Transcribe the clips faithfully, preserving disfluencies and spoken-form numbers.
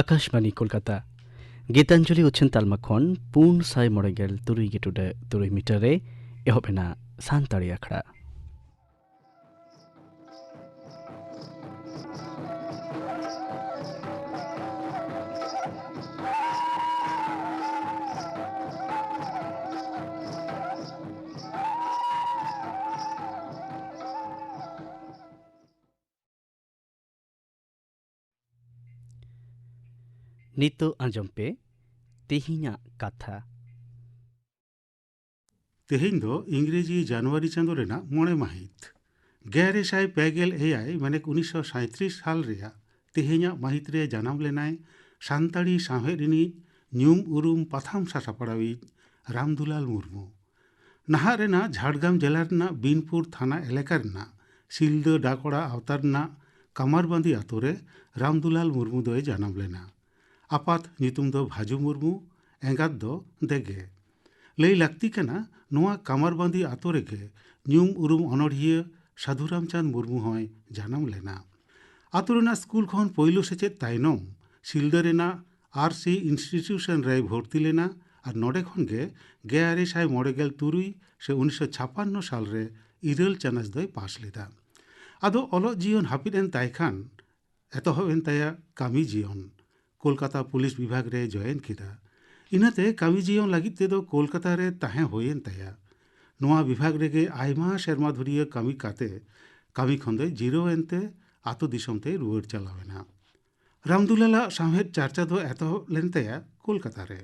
ᱟᱠᱟᱥᱵᱟᱱᱤ ᱠᱳᱞᱠᱟᱛᱟ᱾ ᱜᱤᱛᱟᱧᱡᱚᱞᱤ ᱩᱪᱷᱟᱹᱱ ᱛᱟᱞᱢᱟ ᱠᱷᱚᱱ ᱯᱩᱱ ᱥᱟᱭ ᱢᱚᱬᱮ ᱜᱮᱞ ᱛᱩᱨᱩᱭ ᱜᱮ ᱴᱩᱰᱟᱹᱜ ᱛᱩᱨᱩᱭ ᱢᱤᱴᱟᱨ ᱨᱮ ᱮᱦᱚᱵ ᱮᱱᱟ ᱥᱟᱱᱛᱟᱲᱤ ᱟᱠᱷᱲᱟ᱾ ᱱᱤᱛᱚᱜ ᱟᱸᱡᱚᱢ ᱯᱮ ᱛᱮᱦᱮᱧᱟᱜ ᱠᱟᱛᱷᱟ᱾ ᱛᱮᱦᱮᱧ ᱫᱚ ᱤᱝᱨᱮᱡᱤ ᱡᱟᱱᱩᱣᱟᱨᱤ ᱪᱟᱸᱫᱚ ᱨᱮᱱᱟᱜ ᱢᱚᱬᱮ ᱢᱟᱹᱦᱤᱛ᱾ ᱜᱮᱞ ᱟᱨᱮ ᱥᱟᱭ ᱯᱮ ᱜᱮᱞ ᱮᱭᱟᱭ, ᱢᱟᱱᱮ ᱩᱱᱤᱥᱥᱚ ᱥᱟᱸᱭᱛᱨᱤᱥ ᱥᱟᱞ ᱨᱮᱭᱟᱜ ᱛᱮᱦᱮᱧᱟᱜ ᱢᱟᱹᱦᱤᱛ ᱨᱮ ᱡᱟᱱᱟᱢ ᱞᱮᱱᱟᱭ ᱥᱟᱱᱛᱟᱲᱤ ᱥᱟᱶᱦᱮᱫ ᱨᱤᱱᱤᱡ ᱧᱩᱢ ᱩᱨᱩᱢ ᱯᱟᱛᱷᱟᱢ ᱥᱟᱥᱟᱯᱲᱟᱣᱤᱡ ᱨᱟᱢᱫᱩᱞᱟᱞ ᱢᱩᱨᱢᱩ᱾ ᱱᱟᱦᱟᱜ ᱨᱮᱱᱟᱜ ᱡᱷᱟᱲᱜᱨᱟᱢ ᱡᱮᱞᱟ ᱨᱮᱱᱟᱜ ᱵᱤᱱᱯᱩᱨ ᱛᱷᱟᱱᱟ ᱮᱞᱟᱠᱟ ᱨᱮᱱᱟᱜ ᱥᱤᱞᱫᱟᱹ ᱰᱟᱠᱚᱲᱟ ᱟᱣᱛᱟ ᱨᱮᱱᱟᱜ ᱠᱟᱢᱟᱨᱵᱟᱸᱫᱤ ᱟᱛᱳ ᱨᱮ ᱨᱟᱢᱫᱩᱞᱟᱞ ᱢᱩᱨᱢᱩ ᱫᱚᱭ ᱡᱟᱱᱟᱢ ᱞᱮᱱᱟ᱾ ᱟᱯᱟᱛ ᱧᱩᱛᱩᱢ ᱫᱚ ᱵᱷᱟᱡᱩ ᱢᱩᱨᱢᱩ, ᱮᱸᱜᱟᱛ ᱫᱚ ᱫᱮᱜᱮ᱾ ᱞᱟᱹᱭ ᱞᱟᱹᱠᱛᱤ ᱠᱟᱱᱟ, ᱱᱚᱣᱟ ᱠᱟᱢᱟᱨᱵᱟᱸᱫᱤ ᱟᱛᱳ ᱨᱮᱜᱮ ᱧᱩᱢ ᱩᱨᱩᱢ ᱚᱱᱚᱬᱦᱤᱭᱟᱹ ᱥᱟᱹᱫᱷᱩ ᱨᱟᱢᱪᱟᱸᱫᱽ ᱢᱩᱨᱢᱩ ᱦᱚᱸᱭ ᱡᱟᱱᱟᱢ ᱞᱮᱱᱟ᱾ ᱟᱛᱳ ᱨᱮᱱᱟᱜ ᱥᱠᱩᱞ ᱠᱷᱚᱱ ᱯᱳᱭᱞᱳ ᱥᱮᱪᱮᱫ ᱛᱟᱭᱱᱚᱢ ᱥᱤᱞᱫᱟᱹ ᱨᱮᱱᱟᱜ ᱟᱨ ᱥᱤ ᱤᱱᱥᱴᱤᱴᱤᱭᱩᱥᱚᱱ ᱨᱮᱭ ᱵᱷᱚᱨᱛᱤ ᱞᱮᱱᱟ ᱟᱨ ᱱᱚᱰᱮ ᱠᱷᱚᱱ ᱜᱮ ᱜᱮᱞ ᱟᱨᱮ ᱥᱟᱭ ᱢᱚᱬᱮ ᱜᱮᱞ ᱛᱩᱨᱩᱭ ᱥᱮ ᱩᱱᱤᱥᱥᱚ ᱪᱷᱟᱯᱟᱱᱱᱚ ᱥᱟᱞ ᱨᱮ ᱤᱨᱟᱹᱞ ᱪᱟᱱᱟᱪ ᱫᱚᱭ ᱯᱟᱥ ᱞᱮᱫᱟ᱾ ᱟᱫᱚ ᱚᱞᱚᱜ ᱡᱤᱭᱚᱱ ᱦᱟᱹᱯᱤᱫ ᱮᱱ ᱛᱟᱭ ᱠᱷᱟᱱ ᱮᱛᱚᱦᱚᱵ ᱮᱱ ᱛᱟᱭᱟ ᱠᱟᱹᱢᱤ ᱡᱤᱭᱚᱱ᱾ ᱠᱳᱞᱠᱟᱛᱟ ᱯᱩᱞᱤᱥ ᱵᱤᱵᱷᱟᱜᱽ ᱨᱮ ᱡᱚᱭᱮᱱ ᱠᱮᱫᱟ᱾ ᱤᱱᱟᱹᱛᱮ ᱠᱟᱹᱢᱤ ᱡᱤᱭᱚᱱ ᱞᱟᱹᱜᱤᱫ ᱛᱮᱫᱚ ᱠᱳᱞᱠᱟᱛᱟ ᱨᱮ ᱛᱟᱦᱮᱸ ᱦᱩᱭᱮᱱ ᱛᱟᱭᱟ᱾ ᱱᱚᱣᱟ ᱵᱤᱵᱷᱟᱜᱽ ᱨᱮᱜᱮ ᱟᱭᱢᱟ ᱥᱮᱨᱢᱟ ᱫᱷᱩᱨᱤᱭᱟᱹ ᱠᱟᱹᱢᱤ ᱠᱟᱛᱮ ᱠᱟᱹᱢᱤ ᱠᱷᱚᱱ ᱫᱚᱭ ᱡᱤᱨᱟᱹᱣ ᱮᱱᱛᱮ ᱟᱛᱳ ᱫᱤᱥᱚᱢ ᱛᱮᱭ ᱨᱩᱣᱟᱹᱲ ᱪᱟᱞᱟᱣ ᱮᱱᱟ᱾ ᱨᱟᱢᱫᱩᱞᱟᱞᱟᱜ ᱥᱟᱶᱦᱮᱫ ᱪᱟᱨᱪᱟ ᱫᱚ ᱮᱛᱚᱦᱚᱵ ᱞᱮᱱ ᱛᱟᱭᱟ ᱠᱳᱞᱠᱟᱛᱟ ᱨᱮ᱾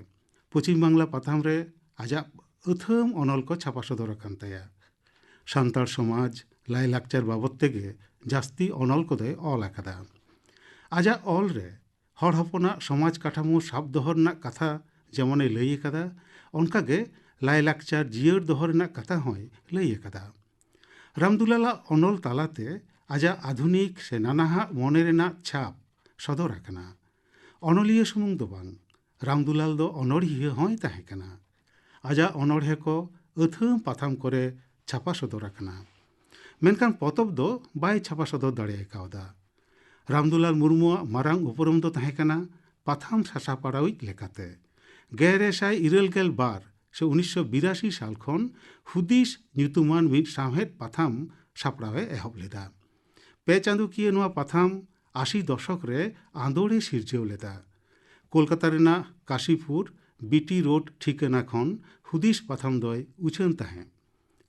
ᱯᱚᱪᱷᱤᱢ ᱵᱟᱝᱞᱟ ᱯᱟᱛᱷᱟᱢ ᱨᱮ ᱟᱡᱟᱜ ᱟᱹᱛᱷᱟᱹᱢ ᱚᱱᱚᱞ ᱠᱚ ᱪᱷᱟᱯᱟ ᱥᱚᱫᱚᱨ ᱟᱠᱟᱱ ᱛᱟᱭᱟ᱾ ᱥᱟᱱᱛᱟᱲ ᱥᱚᱢᱟᱡᱽ, ᱞᱟᱭᱼᱞᱟᱠᱪᱟᱨ ᱵᱟᱵᱚᱛ ᱛᱮᱜᱮ ᱡᱟᱹᱥᱛᱤ ᱚᱱᱚᱞ ᱠᱚᱫᱚᱭ ᱚᱞ ᱟᱠᱟᱫᱟ᱾ ᱟᱡᱟᱜ ᱚᱞ ᱨᱮ ᱦᱚᱲ ᱦᱚᱯᱚᱱᱟᱜ ᱥᱚᱢᱟᱡᱽ ᱠᱟᱴᱷᱟᱢᱳ ᱥᱟᱵ ᱫᱚᱦᱚ ᱨᱮᱱᱟᱜ ᱠᱟᱛᱷᱟ ᱡᱮᱢᱚᱱᱮ ᱞᱟᱹᱭ ᱟᱠᱟᱫᱟ, ᱚᱱᱠᱟᱜᱮ ᱞᱟᱭᱼᱞᱟᱠᱪᱟᱨ ᱡᱤᱭᱟᱹᱲ ᱫᱚᱦᱚ ᱨᱮᱱᱟᱜ ᱠᱟᱛᱷᱟ ᱦᱚᱸᱭ ᱞᱟᱹᱭ ᱟᱠᱟᱫᱟ᱾ ᱨᱟᱢᱫᱩᱞᱟᱞᱟᱜ ᱚᱱᱚᱞ ᱛᱟᱞᱟᱛᱮ ᱟᱡᱟᱜ ᱟᱫᱷᱩᱱᱤᱠ ᱥᱮ ᱱᱟᱱᱟᱦᱟᱜ ᱢᱚᱱᱮ ᱨᱮᱱᱟᱜ ᱪᱷᱟᱯ ᱥᱚᱫᱚᱨ ᱟᱠᱟᱱᱟ᱾ ᱚᱱᱚᱞᱤᱭᱟᱹ ᱥᱩᱢᱩᱝ ᱫᱚ ᱵᱟᱝ, ᱨᱟᱢᱫᱩᱞᱟᱞ ᱫᱚ ᱚᱱᱚᱲᱦᱤᱭᱟᱹ ᱦᱚᱸᱭ ᱛᱟᱦᱮᱸ ᱠᱟᱱᱟ᱾ ᱟᱡᱟᱜ ᱚᱱᱚᱬᱦᱮ ᱠᱚ ᱟᱹᱛᱷᱟᱹᱢ ᱯᱟᱛᱷᱟᱢ ᱠᱚᱨᱮ ᱪᱷᱟᱯᱟ ᱥᱚᱫᱚᱨ ᱟᱠᱟᱱᱟ᱾ ᱢᱮᱱᱠᱷᱟᱱ ᱯᱚᱛᱚᱵ ᱫᱚ ᱵᱟᱭ ᱪᱷᱟᱯᱟ ᱥᱚᱫᱚᱨ ᱫᱟᱲᱮ ᱠᱟᱣᱫᱟ᱾ ᱨᱟᱢᱫᱩᱞᱟᱞ ᱢᱩᱨᱢᱩᱣᱟᱜ ᱢᱟᱨᱟᱝ ᱩᱯᱨᱩᱢ ᱫᱚ ᱛᱟᱦᱮᱸ ᱠᱟᱱᱟ ᱯᱟᱛᱷᱟᱢ ᱥᱟᱥᱟᱯᱲᱟᱣᱤᱡ ᱞᱮᱠᱟᱛᱮ᱾ ᱜᱮᱞ ᱤᱨᱟᱹᱞ ᱜᱮᱞ ᱵᱟᱨ ᱥᱮ ᱩᱱᱤᱥᱥᱚ ᱵᱤᱨᱟᱥᱤ ᱥᱟᱞ ᱠᱷᱚᱱ ᱦᱩᱫᱤᱥ ᱧᱩᱛᱩᱢᱟᱱ ᱢᱤᱫ ᱥᱟᱶᱦᱮᱫ ᱯᱟᱛᱷᱟᱢ ᱥᱟᱯᱲᱟᱣ ᱮ ᱮᱦᱚᱵ ᱞᱮᱫᱟ᱾ ᱯᱮ ᱪᱟᱸᱫᱳᱠᱤᱭᱟᱹ ᱱᱚᱣᱟ ᱯᱟᱛᱷᱟᱢ ᱟᱥᱤ ᱫᱚᱥᱚᱠ ᱨᱮ ᱟᱸᱫᱳᱲ ᱮ ᱥᱤᱨᱡᱟᱹᱣ ᱞᱮᱫᱟ᱾ ᱠᱳᱞᱠᱟᱛᱟ ᱨᱮᱱᱟᱜ ᱠᱟᱥᱤᱯᱩᱨ ᱵᱤᱴᱤ ᱨᱳᱰ ᱴᱷᱤᱠᱟᱹᱱᱟ ᱠᱷᱚᱱ ᱦᱩᱫᱤᱥ ᱯᱟᱛᱷᱟᱢ ᱫᱚᱭ ᱩᱪᱷᱟᱹᱱ ᱛᱟᱦᱮᱸᱫ᱾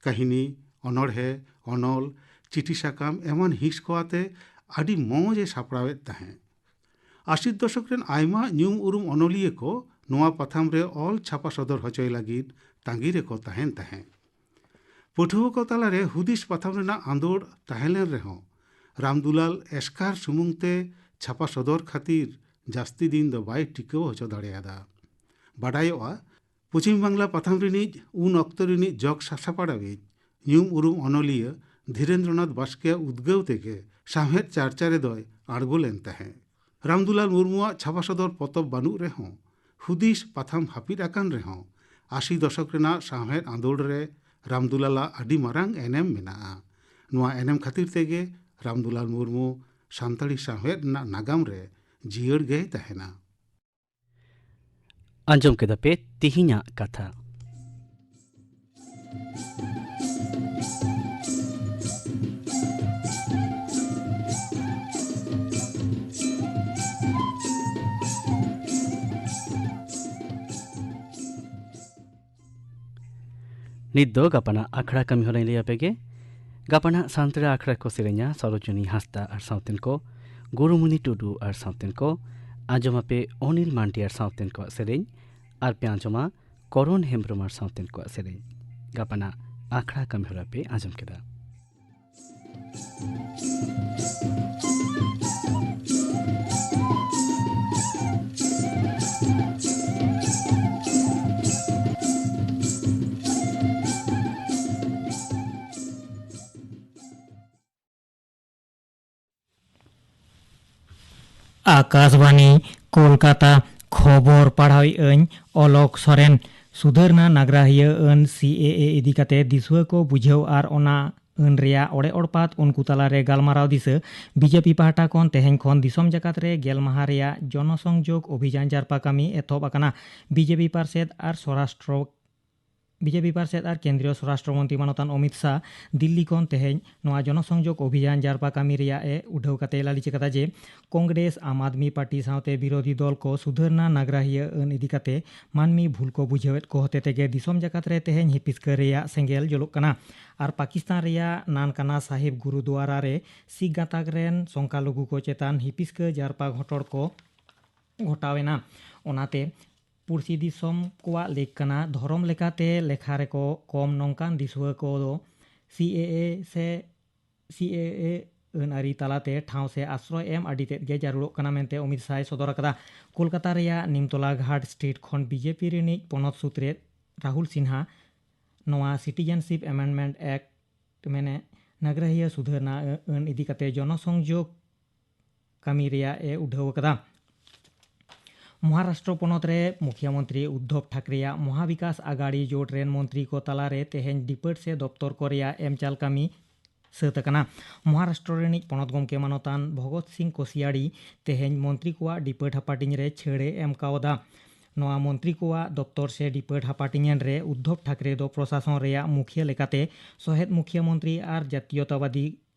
ᱠᱟᱹᱦᱱᱤ, ᱚᱱᱚᱬᱦᱮ, ᱚᱱᱚᱞ, ᱪᱤᱴᱷᱤ ᱥᱟᱠᱟᱢ ᱮᱢᱟᱱ ᱦᱤᱸᱥ ᱠᱚ ᱟᱛᱮ ᱟᱹᱰᱤ ᱢᱚᱡᱽ ᱮ ᱥᱟᱯᱲᱟᱣᱮᱫ ᱛᱟᱦᱮᱸᱫ᱾ ᱟᱥᱤ ᱫᱚᱥᱚᱠ ᱨᱮᱱ ᱟᱭᱢᱟ ᱧᱩᱢ ᱩᱨᱩᱢ ᱚᱱᱚᱞᱤᱭᱟᱹ ᱠᱚ ᱱᱚᱣᱟ ᱯᱟᱛᱷᱟᱢ ᱨᱮ ᱚᱞ ᱪᱷᱟᱯᱟ ᱥᱚᱫᱚᱨ ᱦᱚᱪᱚᱭ ᱞᱟᱹᱜᱤᱫ ᱛᱟᱺᱜᱤ ᱨᱮᱠᱚ ᱛᱟᱦᱮᱱ ᱛᱟᱦᱮᱸᱫ᱾ ᱯᱟᱹᱴᱷᱩᱣᱟᱹ ᱠᱚ ᱛᱟᱞᱟᱨᱮ ᱦᱩᱫᱤᱥ ᱯᱟᱛᱷᱟᱢ ᱨᱮᱱᱟᱜ ᱟᱸᱫᱳᱲ ᱛᱟᱦᱮᱸ ᱞᱮᱱ ᱨᱮᱦᱚᱸ, ᱨᱟᱢᱫᱩᱞᱟᱞ ᱮᱥᱠᱟᱨ ᱥᱩᱢᱩᱝ ᱛᱮ ᱪᱷᱟᱯᱟ ᱥᱚᱫᱚᱨ ᱠᱷᱟᱹᱛᱤᱨ ᱡᱟᱹᱥᱛᱤ ᱫᱤᱱ ᱫᱚ ᱵᱟᱭ ᱴᱤᱠᱟᱹᱣ ᱦᱚᱪᱚ ᱫᱟᱲᱮᱭᱟᱫᱟ᱾ ᱵᱟᱰᱟᱭᱚᱜᱼᱟ, ᱯᱚᱪᱷᱤᱢ ᱵᱟᱝᱞᱟ ᱯᱟᱛᱷᱟᱢ ᱨᱤᱱᱤᱡ ᱩᱱ ᱚᱠᱛᱚ ᱨᱤᱱᱤᱡ ᱡᱚᱜᱽ ᱥᱟᱥᱟᱯᱟᱲᱟᱣᱤᱡ ᱧᱩᱢ ᱩᱨᱩᱢ ᱚᱱᱚᱞᱤᱭᱟᱹ ᱫᱷᱤᱨᱮᱱᱫᱨᱚᱱᱟᱛᱷ ᱵᱟᱥᱠᱮᱭᱟᱜ ᱩᱫᱽᱜᱟᱹᱣ ᱛᱮᱜᱮ ᱥᱟᱶᱦᱮᱫ ᱪᱟᱨᱪᱟ ᱨᱮᱫᱚᱭ ᱟᱬᱜᱚ ᱞᱮᱱ ᱛᱟᱦᱮᱸᱫ᱾ ᱨᱟᱢᱫᱩᱞᱟᱞ ᱢᱩᱨᱢᱩᱣᱟᱜ ᱪᱷᱟᱯᱟ ᱥᱚᱫᱚᱨ ᱯᱚᱛᱚᱵ ᱵᱟᱹᱱᱩᱜ ᱨᱮᱦᱚᱸ, ᱦᱩᱫᱤᱥ ᱯᱟᱛᱷᱟᱢ ᱦᱟᱹᱯᱤᱫ ᱟᱠᱟᱱ ᱨᱮᱦᱚᱸ, ᱟᱥᱤ ᱫᱚᱥᱚᱠ ᱨᱮᱱᱟᱜ ᱥᱟᱶᱦᱮᱫ ᱟᱸᱫᱳᱲ ᱨᱮ ᱨᱟᱢᱫᱩᱞᱟᱞᱟᱜ ᱟᱹᱰᱤ ᱢᱟᱨᱟᱝ ᱮᱱᱮᱢ ᱢᱮᱱᱟᱜᱼᱟ᱾ ᱱᱚᱣᱟ ᱮᱱᱮᱢ ᱠᱷᱟᱹᱛᱤᱨ ᱛᱮᱜᱮ ᱨᱟᱢᱫᱩᱞᱟᱞ ᱢᱩᱨᱢᱩ ᱥᱟᱱᱛᱟᱲᱤ ᱥᱟᱶᱦᱮᱫ ᱨᱮᱱᱟᱜ ᱱᱟᱜᱟᱢ ᱨᱮ ᱡᱤᱭᱟᱹᱲ ᱜᱮᱭ ᱛᱟᱦᱮᱱᱟ᱾ ᱟᱸᱡᱚᱢ ᱠᱮᱫᱟ ᱯᱮ ᱛᱤᱦᱤᱧᱟᱜ ᱠᱟᱛᱷᱟ᱾ ᱱᱤᱛ ᱫᱚ ᱜᱟᱯᱟᱱᱟᱜ ᱟᱠᱷᱲᱟ ᱠᱟᱹᱢᱤ ᱦᱚᱨᱟᱧ ᱞᱟᱹᱭ ᱟᱯᱮ ᱜᱮ᱾ ᱜᱟᱯᱟᱱᱟᱜ ᱥᱟᱱᱛᱟᱲᱤ ᱟᱠᱷᱲᱟ ᱠᱚ ᱥᱮᱨᱮᱧᱟ ᱥᱚᱨᱳᱡᱤᱱᱤ ᱦᱟᱸᱥᱫᱟ ᱟᱨ ᱥᱟᱶᱛᱮᱱ ᱠᱚ, ᱜᱩᱨᱩᱢᱩᱱᱤ ᱴᱩᱰᱩ ᱟᱨ ᱥᱟᱶᱛᱮᱱ ᱠᱚ, ᱟᱸᱡᱚᱢ ᱟᱯᱮ ᱚᱱᱤᱞ ᱢᱟᱱᱰᱤ ᱟᱨ ᱥᱟᱶᱛᱮᱱ ᱠᱚᱣᱟᱜ ᱥᱮᱨᱮᱧ, ᱟᱨ ᱯᱮ ᱟᱸᱡᱚᱢᱟ ᱠᱚᱨᱚᱱ ᱦᱮᱢᱵᱨᱚᱢ ᱟᱨ ᱥᱟᱶᱛᱮᱱ ᱠᱚᱣᱟᱜ ᱥᱮᱨᱮᱧ᱾ ᱜᱟᱯᱟᱱᱟᱜ ᱟᱠᱷᱲᱟ ᱠᱟᱹᱢᱤ ᱦᱚᱨᱟ ᱯᱮ ᱟᱸᱡᱚᱢ ᱠᱮᱫᱟ᱾ ᱟᱠᱟᱥᱵᱟᱱᱤ, ᱠᱳᱞᱠᱟᱛᱟ᱾ ᱠᱷᱚᱵᱚᱨ ᱯᱟᱲᱦᱟᱣᱮᱫ ᱟᱹᱧ ᱚᱞᱚᱠ ᱥᱚᱨᱮᱱ᱾ ᱥᱩᱫᱷᱟᱹᱨᱱᱟ ᱱᱟᱜᱽᱨᱟᱦᱤᱭᱟᱹ ᱟᱹᱱ, ᱥᱤ ᱮ ᱮ, ᱤᱫᱤ ᱠᱟᱛᱮ ᱫᱤᱥᱩᱣᱟᱹ ᱠᱚ ᱵᱩᱡᱷᱟᱹᱣ ᱟᱨ ᱚᱱᱟ ᱟᱹᱱ ᱨᱮᱭᱟᱜ ᱚᱲᱮ ᱚᱲᱯᱟᱛ ᱩᱱᱠᱩ ᱛᱟᱞᱟᱨᱮ ᱜᱟᱞᱢᱟᱨᱟᱣ ᱫᱤᱥᱟᱹ᱾ ᱵᱤᱡᱮᱯᱤ ᱯᱟᱦᱴᱟ ᱠᱷᱚᱱ ᱛᱮᱦᱮᱧ ᱠᱷᱚᱱ ᱫᱤᱥᱚᱢ ᱡᱟᱠᱟᱛ ᱨᱮ ᱜᱮᱞ ᱢᱟᱦᱟ ᱨᱮᱭᱟᱜ ᱡᱚᱱᱚᱥᱚᱝᱡᱳᱜᱽ ᱚᱵᱷᱤᱡᱟᱱ ᱡᱟᱨᱯᱟ ᱠᱟᱹᱢᱤ ᱮᱛᱚᱦᱚᱵ ᱟᱠᱟᱱᱟ᱾ ᱵᱤᱡᱮᱯᱤ ᱯᱟᱨᱥᱮᱫ ᱟᱨ ᱥᱚᱨᱟᱥᱴᱨᱚ ᱵᱤᱡᱮᱯᱤ ᱯᱟᱨᱥᱮᱫ ᱟᱨ ᱠᱮᱱᱫᱨᱤᱭᱚ ᱥᱚᱨᱟᱥᱴᱨᱚ ᱢᱚᱱᱛᱨᱤ ᱢᱟᱱᱚᱛᱟᱱ ᱚᱢᱤᱛ ᱥᱟᱦ ᱫᱤᱞᱞᱤ ᱠᱷᱚᱱ ᱛᱮᱦᱮᱧ ᱱᱚᱣᱟ ᱡᱚᱱᱚᱥᱚᱝᱡᱳᱜᱽ ᱚᱵᱷᱤᱡᱟᱱ ᱡᱟᱨᱯᱟ ᱠᱟᱹᱢᱤ ᱨᱮᱭᱟᱜ ᱮ ᱩᱰᱷᱟᱹᱣ ᱠᱟᱛᱮ ᱞᱟᱹᱞᱤᱥ ᱟᱠᱟᱫᱟ ᱡᱮ ᱠᱚᱝᱜᱨᱮᱥ, ᱟᱢ ᱟᱫᱢᱤ ᱯᱟᱨᱴᱤ ᱥᱟᱶᱛᱮ ᱵᱤᱨᱳᱫᱷᱤ ᱫᱚᱞ ᱠᱚ ᱥᱩᱫᱷᱟᱹᱨᱱᱟ ᱱᱟᱜᱽᱨᱟᱦᱤᱭᱟᱹ ᱟᱹᱱ ᱤᱫᱤ ᱠᱟᱛᱮ ᱢᱟᱹᱱᱢᱤ ᱵᱷᱩᱞ ᱠᱚ ᱵᱩᱡᱷᱟᱹᱣᱮᱫ ᱠᱚ ᱦᱚᱛᱮ ᱛᱮᱜᱮ ᱫᱤᱥᱚᱢ ᱡᱟᱠᱟᱛ ᱨᱮ ᱛᱮᱦᱮᱧ ᱦᱤᱯᱤᱥᱠᱟᱹ ᱨᱮᱭᱟᱜ ᱥᱮᱸᱜᱮᱞ ᱡᱩᱞᱩᱜ ᱠᱟᱱᱟ᱾ ᱟᱨ ᱯᱟᱠᱤᱥᱛᱟᱱ ᱨᱮᱭᱟᱜ ᱱᱟᱱᱠᱟᱱᱟ ᱥᱟᱦᱤᱵ ᱜᱩᱨᱩᱫᱩᱣᱟᱨᱟ ᱨᱮ ᱥᱤᱠᱷ ᱜᱟᱸᱛᱟᱠ ᱨᱮᱱ ᱥᱚᱝᱠᱷᱟᱞᱚᱜᱷᱩ ᱠᱚ ᱪᱮᱛᱟᱱ ᱦᱤᱯᱤᱥᱠᱟᱹ ᱡᱟᱨᱯᱟ ᱜᱷᱚᱴᱚᱲ ᱠᱚ ᱜᱷᱚᱴᱟᱣ ᱮᱱᱟ᱾ ᱚᱱᱟᱛᱮ ᱯᱩᱲᱥᱤ ᱫᱤᱥᱚᱢ ᱠᱚᱣᱟᱜ ᱞᱮᱠ ᱠᱟᱱᱟ, ᱫᱷᱚᱨᱚᱢ ᱞᱮᱠᱟᱛᱮ ᱞᱮᱠᱷᱟ ᱨᱮᱠᱚ ᱠᱚᱢ ᱱᱚᱝᱠᱟᱱ ᱫᱤᱥᱩᱣᱟᱹ ᱠᱚᱫᱚ ᱥᱤ ᱮ ᱮ ᱥᱮ ᱥᱤ ᱮ ᱮ ᱟᱹᱱ ᱟᱹᱨᱤ ᱛᱟᱞᱟᱛᱮ ᱴᱷᱟᱶ ᱥᱮ ᱟᱥᱨᱚᱭ ᱮᱢ ᱟᱹᱰᱤ ᱛᱮᱫ ᱜᱮ ᱡᱟᱹᱨᱩᱲᱚᱜ ᱠᱟᱱᱟ ᱢᱮᱱᱛᱮ ᱚᱢᱤᱛ ᱥᱟᱦᱟᱭ ᱥᱚᱫᱚᱨ ᱟᱠᱟᱫᱟ᱾ ᱠᱳᱞᱠᱟᱛᱟ ᱨᱮᱭᱟᱜ ᱱᱤᱢᱛᱚᱞᱟ ᱜᱷᱟᱴ ᱥᱴᱨᱤᱴ ᱠᱷᱚᱱ ᱵᱤᱡᱮᱯᱤ ᱨᱤᱱᱤᱡ ᱯᱚᱱᱚᱛ ᱥᱩᱛᱨᱮᱫ ᱨᱟᱦᱩᱞ ᱥᱤᱱᱦᱟ ᱱᱚᱣᱟ Citizenship Amendment Act ᱢᱮᱱᱮ ᱱᱟᱜᱽᱨᱟᱦᱤᱭᱟᱹ ᱥᱩᱫᱷᱟᱹᱨᱱᱟ ᱟᱹ-, ᱟᱹᱱ ᱤᱫᱤ ᱠᱟᱛᱮ ᱡᱚᱱᱚᱥᱚᱝᱡᱳᱜᱽ ᱠᱟᱹᱢᱤ ᱨᱮᱭᱟᱜ ᱮ ᱩᱰᱷᱟᱹᱣ ᱟᱠᱟᱫᱟ᱾ ᱢᱚᱦᱟᱨᱟᱥᱴᱨᱚ ᱯᱚᱱᱚᱛ ᱨᱮ ᱢᱩᱠᱷᱭᱟᱹ ᱢᱚᱱᱛᱨᱤ ᱩᱫᱫᱷᱚᱵᱽ ᱴᱷᱟᱠᱨᱮᱭᱟᱜ ᱢᱚᱦᱟᱵᱤᱠᱟᱥ ᱟᱜᱟᱲᱤ ᱡᱳᱴ ᱨᱮᱱ ᱢᱚᱱᱛᱨᱤ ᱠᱚ ᱛᱟᱞᱟᱨᱮ ᱛᱮᱦᱮᱧ ᱰᱤᱯᱟᱹᱴ ᱥᱮ ᱫᱚᱯᱛᱚᱨ ᱠᱚ ᱨᱮᱭᱟᱜ ᱮᱢ ᱪᱟᱞ ᱠᱟᱹᱢᱤ ᱥᱟᱹᱛ ᱟᱠᱟᱱᱟ᱾ ᱢᱚᱦᱟᱨᱟᱥᱴᱨᱚ ᱨᱤᱱᱤᱡ ᱯᱚᱱᱚᱛ ᱜᱚᱢᱠᱮ ᱢᱟᱱᱚᱛᱟᱱ ᱵᱷᱚᱜᱚᱛ ᱥᱤᱝ ᱠᱚᱥᱤᱭᱟᱲᱤ ᱛᱮᱦᱮᱧ ᱢᱚᱱᱛᱨᱤ ᱠᱚᱣᱟᱜ ᱰᱤᱯᱟᱹᱴ ᱦᱟᱯᱟᱴᱤᱧ ᱨᱮ ᱪᱷᱟᱹᱲ ᱮ ᱮᱢ ᱠᱟᱣᱫᱟ᱾ ᱱᱚᱣᱟ ᱢᱚᱱᱛᱨᱤ ᱠᱚᱣᱟᱜ ᱫᱚᱯᱛᱚᱨ ᱥᱮ ᱰᱤᱯᱟᱹᱴ ᱦᱟᱯᱟᱴᱤᱧ ᱨᱮ ᱩᱫᱫᱷᱚᱵᱽ ᱴᱷᱟᱠᱨᱮ ᱫᱚ ᱯᱨᱚᱥᱟᱥᱚᱱ ᱨᱮᱭᱟᱜ ᱢᱩᱠᱷᱭᱟᱹ ᱞᱮᱠᱟᱛᱮ ᱥᱚᱦᱮᱫ ᱢᱩᱠᱷᱭᱟᱹ ᱢᱚᱱᱛᱨᱤ ᱟᱨ ᱡᱟᱛᱤᱭᱚᱛᱟᱵᱟᱫᱤ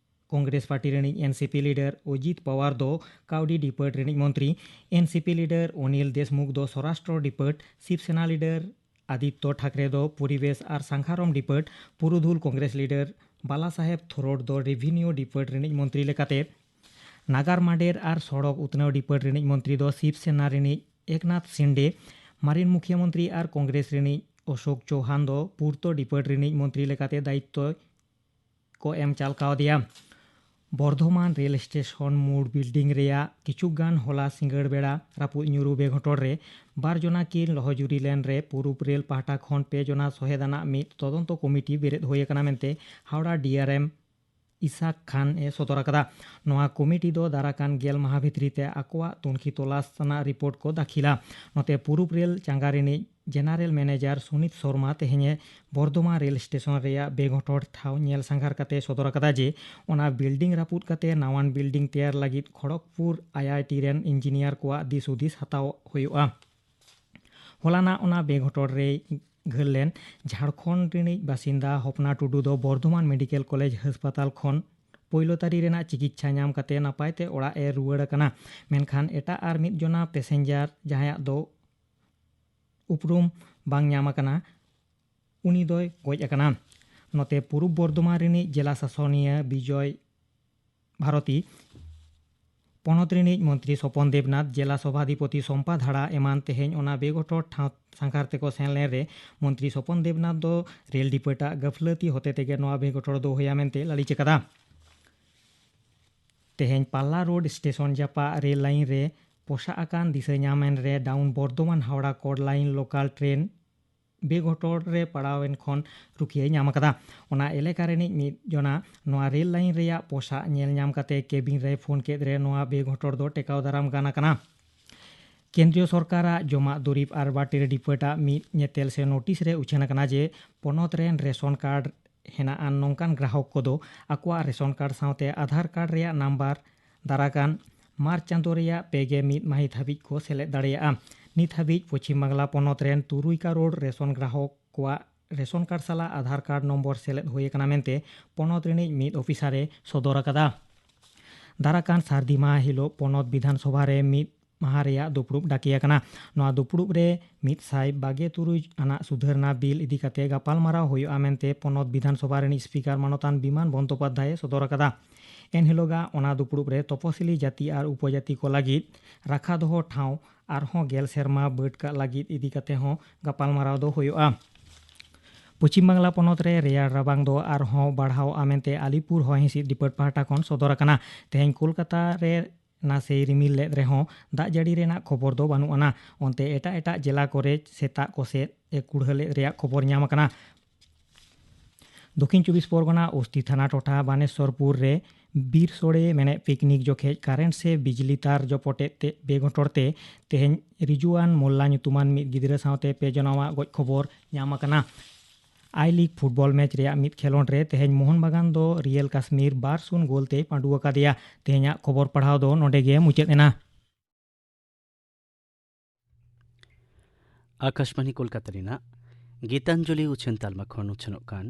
ᱠᱚᱝᱜᱨᱮᱥ ᱯᱟᱨᱴᱤ ᱨᱤᱱᱤᱡ ᱮᱱ ᱥᱤ ᱯᱤ ᱞᱤᱰᱟᱨ ᱚᱡᱤᱛ ᱯᱟᱣᱟᱨ ᱫᱚ ᱠᱟᱹᱣᱰᱤ ᱰᱤᱯᱟᱹᱴ ᱨᱤᱱᱤᱡ ᱢᱚᱱᱛᱨᱤ, ᱮᱱ C P leader Anil Deshmukh ᱫᱚ ᱥᱚᱨᱟᱥᱴᱨᱚ ᱰᱤᱯᱟᱹᱴ, ᱥᱤᱵ ᱥᱮᱱᱟ ᱞᱤᱰᱟᱨ ᱟᱫᱤᱛᱛᱚ ᱴᱷᱟᱠᱨᱮ ᱫᱚ ᱯᱚᱨᱤᱵᱮᱥ ᱟᱨ ᱥᱟᱝᱠᱷᱟᱨᱚᱢ ᱰᱤᱯᱟᱹᱴ, ᱯᱩᱨᱩᱫᱷᱩᱞ ᱠᱚᱝᱜᱨᱮᱥ ᱞᱤᱰᱟᱨ ᱵᱟᱞᱟ ᱥᱟᱦᱮᱵᱽ ᱛᱷᱳᱨᱳᱴ ᱫᱚ ᱨᱮᱵᱷᱤᱱᱤᱭᱩ ᱰᱤᱯᱟᱹᱴ ᱨᱤᱱᱤᱡ ᱢᱚᱱᱛᱨᱤ ᱞᱮᱠᱟᱛᱮ, ᱱᱟᱜᱟᱨ ᱢᱟᱰᱮᱨ ᱟᱨ ᱥᱚᱲᱚᱠ ᱩᱛᱱᱟᱹᱣ ᱰᱤᱯᱟᱹᱴ ᱨᱤᱱᱤᱡ ᱢᱚᱱᱛᱨᱤ ᱫᱚ ᱥᱤᱵ ᱥᱮᱱᱟ ᱨᱤᱱᱤᱡ ᱮᱠᱱᱟᱛᱷ ᱥᱤᱱᱰᱮ, ᱢᱟᱨᱮᱱ ᱢᱩᱠᱷᱭᱟᱹ ᱢᱚᱱᱛᱨᱤ ᱟᱨ ᱠᱚᱝᱜᱨᱮᱥ ᱨᱤᱱᱤᱡ ᱚᱥᱳᱠ ᱪᱳᱦᱟᱱ ᱫᱚ ᱯᱩᱨᱛᱚ ᱰᱤᱯᱟᱹᱴ ᱨᱤᱱᱤᱡ ᱢᱚᱱᱛᱨᱤ ᱞᱮᱠᱟᱛᱮ ᱫᱟᱭᱤᱛᱛᱚ ᱠᱚ ᱮᱢ ᱪᱟᱞ ᱠᱟᱣᱫᱮᱭᱟ᱾ ᱵᱚᱨᱫᱷᱚᱢᱟᱱ ᱨᱮᱞ ᱥᱴᱮᱥᱚᱱ ᱢᱩᱲ ᱵᱤᱞᱰᱤᱝ ᱨᱮᱭᱟᱜ ᱠᱤᱪᱷᱩ ᱜᱟᱱ ᱦᱚᱞᱟ ᱥᱤᱸᱜᱟᱹᱲ ᱵᱮᱲᱟ ᱨᱟᱹᱯᱩᱫ ᱧᱩᱨᱩ ᱵᱮᱜᱷᱚᱴᱚᱱ ᱨᱮ ᱵᱟᱨ ᱡᱚᱱᱟ ᱠᱤᱱ ᱞᱚᱦᱚᱡᱩᱨᱤ ᱞᱮᱱ ᱨᱮ ᱯᱩᱨᱩᱵ ᱨᱮᱞ ᱯᱟᱦᱴᱟ ᱠᱷᱚᱱ ᱯᱮ ᱡᱚᱱᱟ ᱥᱚᱦᱮᱫ ᱟᱱᱟᱜ ᱢᱤᱫ ᱛᱚᱫᱚᱱᱛᱚ ᱠᱚᱢᱤᱴᱤ ᱵᱮᱨᱮᱫ ᱦᱩᱭ ᱟᱠᱟᱱᱟ ᱢᱮᱱᱛᱮ ᱦᱟᱣᱲᱟ ᱰᱤ ᱟᱨ ᱮᱢ ᱤᱥᱟᱠ ᱠᱷᱟᱱ ᱮ ᱥᱚᱫᱚᱨ ᱟᱠᱟᱫᱟ᱾ ᱱᱚᱣᱟ ᱠᱚᱢᱤᱴᱤ ᱫᱚ ᱫᱟᱨᱟᱠᱟᱱ ᱜᱮᱞ ᱢᱟᱦᱟ ᱵᱷᱤᱛᱨᱤ ᱛᱮ ᱟᱠᱚᱣᱟᱜ ᱛᱩᱱᱠᱷᱤ ᱛᱚᱞᱟᱥ ᱨᱮᱱᱟᱜ ᱨᱤᱯᱳᱨᱴ ᱠᱚ ᱫᱟᱹᱠᱷᱤᱞᱟ᱾ ᱱᱚᱛᱮ ᱯᱩᱨᱩᱵ ᱨᱮᱞ ᱪᱟᱸᱜᱟ ᱨᱤᱱᱤᱡ ᱡᱮᱱᱟᱨᱮᱞ ᱢᱮᱱᱮᱡᱟᱨ ᱥᱩᱱᱤᱛ ᱥᱚᱨᱢᱟ ᱛᱮᱦᱮᱧ ᱮ ᱵᱚᱨᱫᱷᱚᱢᱟᱱ ᱨᱮᱞ ᱥᱴᱮᱥᱚᱱ ᱨᱮᱭᱟᱜ ᱵᱮᱜᱷᱚᱴᱚᱲ ᱴᱷᱟᱶ ᱧᱮᱞ ᱥᱟᱸᱜᱷᱟᱨ ᱠᱟᱛᱮ ᱥᱚᱫᱚᱨ ᱟᱠᱟᱫᱟ ᱡᱮ ᱚᱱᱟ ᱵᱤᱞᱰᱤᱝ ᱨᱟᱹᱯᱩᱫ ᱠᱟᱛᱮ ᱱᱟᱣᱟᱱ ᱵᱤᱞᱰᱤᱝ ᱛᱮᱭᱟᱨ ᱞᱟᱹᱜᱤᱫ ᱠᱷᱚᱲᱚᱜᱽᱯᱩᱨ ᱟᱭ ᱟᱭ ᱴᱤ ᱨᱮᱱ ᱤᱧᱡᱤᱱᱤᱭᱟᱨ ᱠᱚᱣᱟᱜ ᱫᱤᱥ ᱦᱩᱫᱤᱥ ᱦᱟᱛᱟᱣ ᱦᱩᱭᱩᱜᱼᱟ᱾ ᱦᱚᱞᱟᱱᱟᱜ ᱚᱱᱟ ᱵᱮᱜᱷᱚᱴᱚᱲ ᱨᱮᱭ ᱜᱷᱟᱹᱞ ᱞᱮᱱ ᱡᱷᱟᱲᱠᱷᱚᱸᱰ ᱨᱤᱱᱤᱡ ᱵᱟᱥᱤᱱᱫᱟ ᱦᱚᱯᱱᱟ ᱴᱩᱰᱩ ᱫᱚ ᱵᱚᱨᱫᱷᱚᱢᱟᱱ ᱢᱮᱰᱤᱠᱮᱞ ᱠᱚᱞᱮᱡᱽ ᱦᱟᱥᱯᱟᱛᱟᱞ ᱠᱷᱚᱱ ᱯᱳᱭᱞᱳ ᱛᱟᱹᱨᱤ ᱨᱮᱱᱟᱜ ᱪᱤᱠᱤᱛᱥᱟ ᱧᱟᱢ ᱠᱟᱛᱮ ᱱᱟᱯᱟᱭ ᱛᱮ ᱚᱲᱟᱜ ᱮ ᱨᱩᱣᱟᱹᱲ ᱟᱠᱟᱱᱟ᱾ ᱢᱮᱱᱠᱷᱟᱱ ᱮᱴᱟᱜ ᱟᱨ ᱢᱤᱫ ᱡᱚᱱᱟ ᱯᱮᱥᱮᱧᱡᱟᱨ, ᱡᱟᱦᱟᱸᱭᱟᱜ ᱫᱚ ᱩᱯᱨᱩᱢ ᱵᱟᱝ ᱧᱟᱢ ᱟᱠᱟᱱᱟ, ᱩᱱᱤ ᱫᱚᱭ ᱜᱚᱡ ᱟᱠᱟᱱᱟ᱾ ᱱᱚᱛᱮ ᱯᱩᱨᱩᱵ ᱵᱚᱨᱫᱷᱚᱢᱟᱱ ᱨᱤᱱᱤᱡ ᱡᱮᱞᱟ ᱥᱟᱥᱚᱱᱤᱭᱟᱹ ᱵᱤᱡᱚᱭ ᱵᱷᱟᱨᱚᱛᱤ, ᱯᱚᱱᱚᱛ ᱨᱤᱱᱤᱡ ᱢᱚᱱᱛᱨᱤ ᱥᱚᱯᱚᱱ ᱫᱮᱵᱽᱱᱟᱛᱷ, ᱡᱮᱞᱟ ᱥᱚᱵᱷᱟᱫᱷᱤᱯᱚᱛᱤ ᱥᱚᱢᱯᱟ ᱫᱷᱟᱲᱟ ᱮᱢᱟᱱ ᱛᱮᱦᱮᱧ ᱚᱱᱟ ᱵᱮᱜᱚᱴᱚᱲ ᱴᱷᱟᱶ ᱥᱟᱸᱜᱷᱟᱨ ᱛᱮᱠᱚ ᱥᱮᱱ ᱞᱮᱱ ᱨᱮ ᱢᱚᱱᱛᱨᱤ ᱥᱚᱯᱚᱱ ᱫᱮᱵᱽᱱᱟᱛᱷ ᱫᱚ ᱨᱮᱞ ᱰᱤᱯᱟᱹᱴᱟᱜ ᱜᱟᱹᱯᱷᱞᱟᱹᱛᱤ ᱦᱚᱛᱮ ᱛᱮᱜᱮ ᱱᱚᱣᱟ ᱵᱮᱜᱚᱴᱚᱲ ᱫᱚ ᱦᱩᱭᱟ ᱢᱮᱱᱛᱮ ᱞᱟᱹᱞᱤᱥ ᱟᱠᱟᱫᱟ᱾ ᱛᱮᱦᱮᱧ ᱯᱟᱞᱞᱟ ᱨᱳᱰ ᱥᱴᱮᱥᱚᱱ ᱡᱟᱯᱟᱜ ᱨᱮᱞ ᱞᱟᱭᱤᱱ ᱨᱮ ᱯᱚᱥᱟᱜ ᱟᱠᱟᱱ ᱫᱤᱥᱟᱹ ᱧᱟᱢ ᱮᱱ ᱨᱮ ᱰᱟᱣᱩᱱ ᱵᱚᱨᱫᱷᱚᱢᱟᱱ ᱦᱟᱣᱲᱟ ᱠᱚᱰ ᱞᱟᱭᱤᱱ ᱞᱳᱠᱟᱞ ᱴᱨᱮᱱ ᱵᱮᱜᱷᱚᱴᱚᱲ ᱨᱮ ᱯᱟᱲᱟᱣ ᱮᱱ ᱠᱷᱚᱱ ᱨᱩᱠᱷᱤᱭᱟᱹᱭ ᱧᱟᱢ ᱟᱠᱟᱫᱟ᱾ ᱚᱱᱟ ᱮᱞᱟᱠᱟ ᱨᱤᱱᱤᱡ ᱢᱤᱫ ᱡᱚᱱᱟ ᱱᱚᱣᱟ ᱨᱮᱞ ᱞᱟᱭᱤᱱ ᱨᱮᱭᱟᱜ ᱯᱚᱥᱟᱜ ᱧᱮᱞ ᱧᱟᱢ ᱠᱟᱛᱮ ᱠᱮᱵᱤᱱ ᱨᱮᱭ ᱯᱷᱳᱱ ᱠᱮᱫ ᱨᱮ ᱱᱚᱣᱟ ᱵᱮᱜᱷᱚᱴᱚᱲ ᱫᱚ ᱴᱮᱠᱟᱣ ᱫᱟᱨᱟᱢ ᱜᱟᱱ ᱟᱠᱟᱱᱟ᱾ ᱠᱮᱱᱫᱨᱤᱭᱚ ᱥᱚᱨᱠᱟᱨᱟᱜ ᱡᱚᱢᱟᱜ ᱫᱩᱨᱤᱵᱽ ᱟᱨ ᱵᱟᱹᱴᱤᱨ ᱰᱤᱯᱟᱹᱴᱟᱜ ᱢᱤᱫ ᱧᱮᱛᱮᱞ ᱥᱮ ᱱᱳᱴᱤᱥ ᱨᱮ ᱩᱪᱷᱟᱹᱱ ᱟᱠᱟᱱᱟ ᱡᱮ ᱯᱚᱱᱚᱛ ᱨᱮᱱ ᱨᱮᱥᱚᱱ ᱠᱟᱨᱰ ᱦᱮᱱᱟᱜ ᱟᱱ ᱱᱚᱝᱠᱟᱱ ᱜᱨᱟᱦᱚᱠ ᱠᱚᱫᱚ ᱟᱠᱚᱣᱟᱜ ᱨᱮᱥᱚᱱ ᱠᱟᱨᱰ ᱥᱟᱶᱛᱮ ᱟᱫᱷᱟᱨ ᱠᱟᱨᱰ ᱨᱮᱭᱟᱜ ᱱᱟᱢᱵᱟᱨ ᱫᱟᱨᱟᱠᱟᱱ ᱢᱟᱨᱪ ᱪᱟᱸᱫᱳ ᱨᱮᱭᱟᱜ ᱯᱮ ᱜᱮ ᱢᱤᱫ ᱢᱟᱹᱦᱤᱛ ᱦᱟᱹᱵᱤᱡ ᱠᱚ ᱥᱮᱞᱮᱫ ᱫᱟᱲᱮᱭᱟᱜᱼᱟ᱾ ᱱᱤᱛ ᱦᱟᱹᱵᱤᱡ ᱯᱚᱪᱷᱤᱢ ᱵᱟᱝᱞᱟ ᱯᱚᱱᱚᱛ ᱨᱮᱱ ᱛᱩᱨᱩᱭ ᱠᱟᱨᱳᱲ ᱨᱮᱥᱚᱱ ᱜᱨᱟᱦᱚᱠ ᱠᱚᱣᱟᱜ ᱨᱮᱥᱚᱱ ᱠᱟᱨᱰ ᱥᱟᱞᱟᱜ ᱟᱫᱷᱟᱨ ᱠᱟᱨᱰ ᱱᱚᱢᱵᱚᱨ ᱥᱮᱞᱮᱫ ᱦᱩᱭ ᱟᱠᱟᱱᱟ ᱢᱮᱱᱛᱮ ᱯᱚᱱᱚᱛ ᱨᱤᱱᱤᱡ ᱢᱤᱫ ᱚᱯᱷᱤᱥᱟᱨ ᱮ ᱥᱚᱫᱚᱨ ᱟᱠᱟᱫᱟ᱾ ᱫᱟᱨᱟᱠᱟᱱ ᱥᱟᱹᱨᱫᱤ ᱢᱟᱦᱟ ᱦᱤᱞᱳᱜ ᱯᱚᱱᱚᱛ ᱵᱤᱫᱷᱟᱱ ᱥᱚᱵᱷᱟ ᱨᱮ ᱢᱤᱫ ᱢᱟᱦᱟ ᱨᱮᱭᱟᱜ ᱫᱩᱯᱲᱩᱵ ᱰᱟᱠᱮ ᱟᱠᱟᱱᱟ᱾ ᱱᱚᱣᱟ ᱫᱩᱯᱲᱩᱵ ᱨᱮ ᱢᱤᱫ ᱥᱟᱭ ᱵᱟᱜᱮ ᱛᱩᱨᱩᱭ ᱟᱱᱟᱜ ᱥᱩᱫᱷᱟᱹᱨᱱᱟ ᱵᱤᱞ ᱤᱫᱤ ᱠᱟᱛᱮ ᱜᱟᱯᱟᱞᱢᱟᱨᱟᱣ ᱦᱩᱭᱩᱜᱼᱟ ᱢᱮᱱᱛᱮ ᱯᱚᱱᱚᱛ ᱵᱤᱫᱷᱟᱱ ᱥᱚᱵᱷᱟ ᱨᱤᱱᱤᱡ ᱥᱯᱤᱠᱟᱨ ᱢᱟᱱᱚᱛᱟᱱ ᱵᱤᱢᱟᱱ ᱵᱚᱱᱫᱳᱯᱟᱫᱽᱫᱷᱟᱭ ᱮ ᱥᱚᱫᱚᱨ ᱟᱠᱟᱫᱟ᱾ ᱮᱱᱦᱤᱞᱳᱜᱟᱜ ᱚᱱᱟ ᱫᱩᱯᱲᱩᱵ ᱨᱮ ᱛᱚᱯᱚᱥᱤᱞᱤ ᱡᱟᱹᱛᱤ ᱟᱨ ᱩᱯᱚᱡᱟᱹᱛᱤ ᱠᱚ ᱞᱟᱹᱜᱤᱫ ᱨᱟᱠᱷᱟ ᱫᱚᱦᱚ ᱴᱷᱟᱶ ᱟᱨᱦᱚᱸ ᱜᱮᱞ ᱥᱮᱨᱢᱟ ᱵᱟᱹᱰ ᱠᱟᱜ ᱞᱟᱹᱜᱤᱫ ᱤᱫᱤ ᱠᱟᱛᱮ ᱦᱚᱸ ᱜᱟᱯᱟᱞᱢᱟᱨᱟᱣ ᱫᱚ ᱦᱩᱭᱩᱜᱼᱟ᱾ ᱯᱚᱪᱷᱤᱢ ᱵᱟᱝᱞᱟ ᱯᱚᱱᱚᱛ ᱨᱮ ᱨᱮᱭᱟᱲ ᱨᱟᱵᱟᱝ ᱫᱚ ᱟᱨᱦᱚᱸ ᱵᱟᱲᱦᱟᱣᱜᱼᱟ ᱢᱮᱱᱛᱮ ᱟᱞᱤᱯᱩᱨ ᱦᱚᱭ ᱦᱤᱸᱥᱤᱫ ᱰᱤᱯᱟᱨᱴ ᱯᱟᱦᱴᱟ ᱠᱷᱚᱱ ᱥᱚᱫᱚᱨ ᱟᱠᱟᱱᱟ᱾ ᱛᱮᱦᱮᱧ ᱠᱳᱞᱠᱟᱛᱟ ᱨᱮ ᱱᱟᱥᱮᱭ ᱨᱤᱢᱤᱞ ᱞᱮᱫ ᱨᱮᱦᱚᱸ ᱫᱟᱜ ᱡᱟᱹᱲᱤ ᱨᱮᱱᱟᱜ ᱠᱷᱚᱵᱚᱨ ᱫᱚ ᱵᱟᱹᱱᱩᱜ ᱟᱱᱟ᱾ ᱚᱱᱛᱮ ᱮᱴᱟᱜ ᱮᱴᱟᱜ ᱡᱮᱞᱟ ᱠᱚᱨᱮ ᱥᱮᱛᱟᱜ ᱠᱚ ᱥᱮᱫ ᱮ ᱠᱩᱲᱦᱟᱹ ᱞᱮᱫ ᱨᱮᱭᱟᱜ ᱠᱷᱚᱵᱚᱨ ᱧᱟᱢ ᱟᱠᱟᱱᱟ᱾ ᱫᱚᱠᱷᱤᱱ ᱪᱚᱵᱵᱤᱥ ᱯᱚᱨᱜᱚᱱᱟ ᱳᱥᱴᱤ ᱛᱷᱟᱱᱟ ᱴᱚᱴᱷᱟ ᱵᱟᱱᱮᱥᱣᱚᱨᱯᱩᱨ ᱨᱮ ᱵᱤᱨ ᱥᱳᱲᱮ ᱢᱮᱱᱮᱫ ᱯᱤᱠᱱᱤᱠ ᱡᱚᱠᱷᱮᱡ ᱠᱟᱨᱮᱱᱴ ᱥᱮ ᱵᱤᱡᱽᱞᱤ ᱛᱟᱨ ᱡᱚᱯᱚᱴᱮᱫ ᱛᱮ ᱵᱮᱜᱚᱴᱚᱨ ᱛᱮ ᱛᱮᱦᱮᱧ ᱨᱤᱡᱩᱣᱟᱱ ᱢᱚᱞᱞᱟ ᱧᱩᱛᱩᱢᱟᱱ ᱢᱤᱫ ᱜᱤᱫᱽᱨᱟᱹ ᱥᱟᱶᱛᱮ ᱯᱮ ᱡᱚᱱᱟᱣᱟᱜ ᱜᱚᱡ ᱠᱷᱚᱵᱚᱨ ᱧᱟᱢ ᱟᱠᱟᱱᱟ᱾ ᱟᱭ ᱞᱤᱜᱽ ᱯᱷᱩᱴᱵᱚᱞ ᱢᱮᱪ ᱨᱮᱭᱟᱜ ᱢᱤᱫ ᱠᱷᱮᱞᱚᱸᱰ ᱨᱮ ᱛᱮᱦᱮᱧ ᱢᱳᱦᱚᱱ ᱵᱟᱜᱟᱱ ᱫᱚ ᱨᱤᱭᱮᱞ ᱠᱟᱥᱢᱤᱨ ᱵᱟᱨ ᱥᱩᱱ ᱜᱳᱞ ᱛᱮᱭ ᱯᱟᱹᱰᱩ ᱟᱠᱟᱫᱮᱭᱟ᱾ ᱛᱮᱦᱮᱧᱟᱜ ᱠᱷᱚᱵᱚᱨ ᱯᱟᱲᱦᱟᱣ ᱫᱚ ᱱᱚᱰᱮ ᱜᱮ ᱢᱩᱪᱟᱹᱫ ᱮᱱᱟ᱾ ᱟᱠᱟᱥᱵᱟᱱᱤ ᱠᱳᱞᱠᱟᱛᱟ ᱨᱮᱱᱟᱜ ᱜᱤᱛᱟᱧᱡᱚᱞᱤ ᱩᱪᱷᱟᱹᱱ ᱛᱟᱞᱢᱟ ᱠᱷᱚᱱ ᱩᱪᱷᱟᱹᱱᱚᱜ ᱠᱟᱱ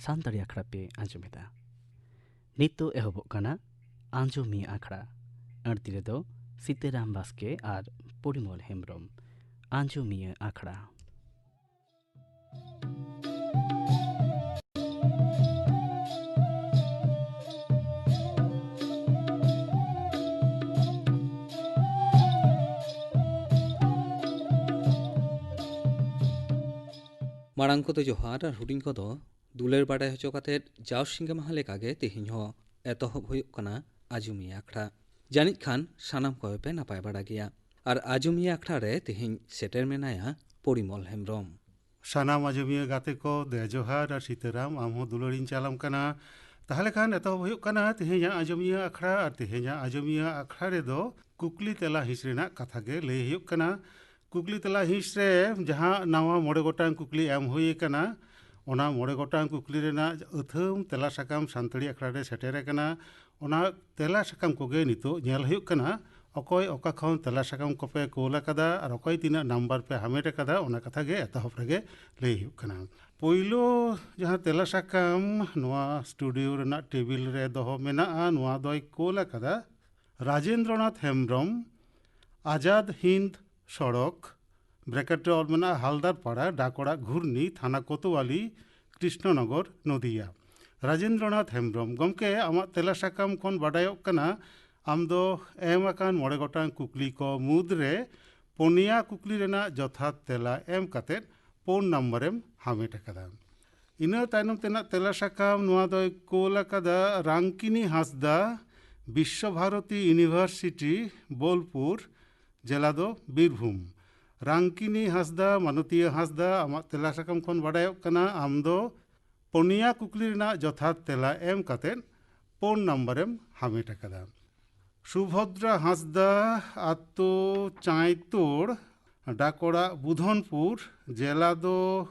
ᱥᱟᱱᱛᱟᱲᱤ ᱟᱠᱷᱲᱟ ᱯᱮ ᱟᱸᱡᱚᱢᱮᱫᱟ᱾ ᱱᱤᱛᱚᱜ ᱮᱦᱚᱵᱚᱜ ᱠᱟᱱᱟ ᱟᱸᱡᱚᱢᱤᱭᱟᱹ ᱟᱠᱷᱲᱟ᱾ ᱟᱹᱲᱛᱤ ᱨᱮᱫᱚ ᱥᱤᱛᱟᱹᱨᱟᱢ ᱵᱟᱥᱠᱮ ᱟᱨ ᱯᱚᱨᱤᱢᱚᱞ ᱦᱮᱢᱵᱨᱚᱢ᱾ ᱟᱸᱡᱚᱢᱤᱭᱟᱹ ᱟᱠᱷᱲᱟ᱾ ᱢᱟᱲᱟᱝ ᱠᱚᱫᱚ ᱡᱚᱦᱟᱨ ᱟᱨ ᱦᱩᱰᱤᱧ ᱠᱚᱫᱚ ᱫᱩᱞᱟᱹᱲ ᱵᱟᱲᱟᱭ ᱦᱚᱪᱚ ᱠᱟᱛᱮ, ᱡᱟᱣ ᱥᱤᱸᱜᱮ ᱢᱟᱦᱟ ᱞᱮᱠᱟᱜᱮ ᱛᱮᱦᱮᱧ ᱦᱚᱸ ᱮᱛᱚᱦᱚᱵ ᱦᱩᱭᱩᱜ ᱠᱟᱱᱟ ᱟᱸᱡᱚᱢᱤᱭᱟᱹ ᱟᱠᱷᱲᱟ᱾ ᱡᱟᱹᱱᱤᱡ ᱠᱷᱟᱱ ᱥᱟᱱᱟᱢ ᱠᱚᱜᱮ ᱯᱮ ᱱᱟᱯᱟᱭ ᱵᱟᱲᱟ ᱜᱮᱭᱟ᱾ ᱟᱨ ᱟᱸᱡᱚᱢᱤᱭᱟᱹ ᱟᱠᱷᱲᱟ ᱨᱮ ᱛᱮᱦᱮᱧ ᱥᱮᱴᱮᱨ ᱢᱮᱱᱟᱭᱟ ᱯᱚᱨᱤᱢᱚᱞ ᱦᱮᱢᱵᱨᱚᱢ᱾ ᱥᱟᱱᱟᱢ ᱟᱸᱡᱚᱢᱤᱭᱟᱹ ᱜᱟᱛᱮ ᱠᱚ, ᱫᱮ ᱡᱚᱦᱟᱨ ᱟᱨ ᱥᱤᱛᱟᱹᱨᱟᱢ, ᱟᱢ ᱦᱚᱸ ᱫᱩᱞᱟᱹᱲᱤᱧ ᱪᱟᱞᱟᱢ ᱠᱟᱱᱟ᱾ ᱛᱟᱦᱞᱮ ᱠᱷᱟᱱ ᱮᱛᱚᱦᱚᱵ ᱦᱩᱭᱩᱜ ᱠᱟᱱᱟ ᱛᱮᱦᱮᱧᱟᱜ ᱟᱸᱡᱚᱢᱤᱭᱟᱹ ᱟᱠᱷᱲᱟ᱾ ᱟᱨ ᱛᱮᱦᱮᱧᱟᱜ ᱟᱸᱡᱚᱢᱤᱭᱟᱹ ᱟᱠᱷᱲᱟ ᱨᱮᱫᱚ ᱠᱩᱠᱞᱤ ᱛᱮᱞᱟ ᱦᱤᱸᱥ ᱨᱮᱱᱟᱜ ᱠᱟᱛᱷᱟ ᱜᱮ ᱞᱟᱹᱭ ᱦᱩᱭᱩᱜ ᱠᱟᱱᱟ᱾ ᱠᱩᱠᱞᱤ ᱛᱮᱞᱟ ᱦᱤᱸᱥ ᱨᱮ ᱡᱟᱦᱟᱸ ᱱᱟᱣᱟ ᱢᱚᱬᱮ ᱜᱚᱴᱟᱝ ᱠᱩᱠᱞᱤ ᱮᱢ ᱦᱩᱭ ᱟᱠᱟᱱᱟ, ᱚᱱᱟ ᱢᱚᱬᱮ ᱜᱚᱴᱟᱝ ᱠᱩᱠᱞᱤ ᱨᱮᱱᱟᱜ ᱟᱹᱛᱷᱟᱹᱢ ᱛᱮᱞᱟ ᱥᱟᱠᱟᱢ ᱥᱟᱱᱛᱟᱲᱤ ᱟᱠᱷᱲᱟ ᱨᱮ ᱥᱮᱴᱮᱨ ᱟᱠᱟᱱᱟ᱾ ᱚᱱᱟ ᱛᱮᱞᱟ ᱥᱟᱠᱟᱢ ᱠᱚᱜᱮ ᱱᱤᱛᱚᱜ ᱧᱮᱞ ᱦᱩᱭᱩᱜ ᱠᱟᱱᱟ, ᱚᱠᱚᱭ ᱚᱠᱟ ᱠᱷᱚᱱ ᱛᱮᱞᱟ ᱥᱟᱠᱟᱢ ᱠᱚᱯᱮ ᱠᱳᱞ ᱟᱠᱟᱫᱟ ᱟᱨ ᱚᱠᱚᱭ ᱛᱤᱱᱟᱹᱜ ᱱᱟᱢᱵᱟᱨ ᱯᱮ ᱦᱟᱢᱮᱴ ᱟᱠᱟᱫᱟ, ᱚᱱᱟ ᱠᱟᱛᱷᱟ ᱜᱮ ᱮᱛᱚᱦᱚᱵ ᱨᱮᱜᱮ ᱞᱟᱹᱭ ᱦᱩᱭᱩᱜ ᱠᱟᱱᱟ᱾ ᱯᱳᱭᱞᱳ ᱡᱟᱦᱟᱸ ᱛᱮᱞᱟ ᱥᱟᱠᱟᱢ ᱱᱚᱣᱟ ᱥᱴᱩᱰᱤᱭᱳ ᱨᱮᱱᱟᱜ ᱴᱮᱵᱤᱞ ᱨᱮ ᱫᱚᱦᱚ ᱢᱮᱱᱟᱜᱼᱟ, ᱱᱚᱣᱟ ᱫᱚᱭ ᱠᱳᱞ ᱟᱠᱟᱫᱟ ᱨᱟᱡᱮᱱᱫᱨᱚᱱᱟᱛᱷ ᱦᱮᱢᱵᱨᱚᱢ, ᱟᱡᱟᱫ ᱦᱤᱱᱫ ᱥᱚᱲᱚᱠ, ᱵᱨᱮᱠᱮᱴ ᱨᱮ ᱚᱞ ᱢᱮᱱᱟᱜᱼᱟ ᱦᱟᱞᱫᱟᱨ ᱯᱟᱲᱟ, ᱰᱟᱠ ᱚᱲᱟᱜ ᱜᱷᱩᱨᱱᱤ, ᱛᱷᱟᱱᱟ ᱠᱳᱛᱳᱣᱟᱞᱤ, ᱠᱨᱤᱥᱱᱚᱱᱚᱜᱚᱨ, ᱱᱚᱫᱤᱭᱟ᱾ ᱨᱟᱡᱮᱱᱫᱨᱚᱱᱟᱛᱷ ᱦᱮᱢᱵᱨᱚᱢ, ᱜᱚᱢᱠᱮ, ᱟᱢᱟᱜ ᱛᱮᱞᱟ ᱥᱟᱠᱟᱢ ᱠᱷᱚᱱ ᱵᱟᱰᱟᱭᱚᱜ ᱠᱟᱱᱟ, ᱟᱢ ᱫᱚ ᱮᱢ ᱟᱠᱟᱱ ᱢᱚᱬᱮ ᱜᱚᱴᱟᱝ ᱠᱩᱠᱞᱤ ᱠᱚ ᱢᱩᱫᱽᱨᱮ ᱯᱩᱱᱭᱟ ᱠᱩᱠᱞᱤ ᱨᱮᱱᱟᱜ ᱡᱚᱛᱷᱟᱛ ᱛᱮᱞᱟ ᱮᱢ ᱠᱟᱛᱮᱫ ᱯᱩᱱ ᱱᱟᱢᱵᱟᱨᱮᱢ ᱦᱟᱢᱮᱴ ᱟᱠᱟᱫᱟ᱾ ᱤᱱᱟᱹ ᱛᱟᱭᱱᱚᱢ ᱛᱮᱱᱟᱜ ᱛᱮᱞᱟ ᱥᱟᱠᱟᱢ ᱱᱚᱣᱟ ᱫᱚᱭ ᱠᱳᱞ ᱟᱠᱟᱫᱟ ᱨᱟᱝᱠᱤᱱᱤ ᱦᱟᱸᱥᱫᱟ, ᱵᱤᱥᱥᱚ ᱵᱷᱟᱨᱚᱛᱤ ᱤᱭᱩᱱᱤᱵᱷᱟᱨᱥᱤᱴᱤ, ᱵᱳᱞᱯᱩᱨ, ᱡᱮᱞᱟ ᱫᱚ ᱵᱤᱨᱵᱷᱩᱢ᱾ ᱨᱟᱝᱠᱤᱱᱤ ᱦᱟᱸᱥᱫᱟ, ᱢᱟᱱᱚᱛᱤᱭᱟᱹ ᱦᱟᱸᱥᱫᱟ, ᱟᱢᱟᱜ ᱛᱮᱞᱟ ᱥᱟᱠᱟᱢ ᱠᱷᱚᱱ ᱵᱟᱰᱟᱭᱚᱜ ᱠᱟᱱᱟ, ᱟᱢ ᱫᱚ ᱯᱩᱱᱭᱟ ᱠᱩᱠᱞᱤ ᱨᱮᱱᱟᱜ ᱡᱚᱛᱷᱟᱛ ᱛᱮᱞᱟ ᱮᱢ ᱠᱟᱛᱮ ᱯᱩᱱ ᱱᱟᱢᱵᱟᱨᱮᱢ ᱦᱟᱢᱮᱴ ᱟᱠᱟᱫᱟ᱾ ᱥᱩᱵᱷᱚᱫᱨᱟ ᱦᱟᱸᱥᱫᱟ, ᱟᱛᱳ ᱪᱟᱸᱭᱛᱳᱲ, ᱰᱟᱠ ᱚᱲᱟᱜ ᱵᱩᱫᱷᱚᱱᱯᱩᱨ, ᱡᱮᱞᱟ ᱫᱚ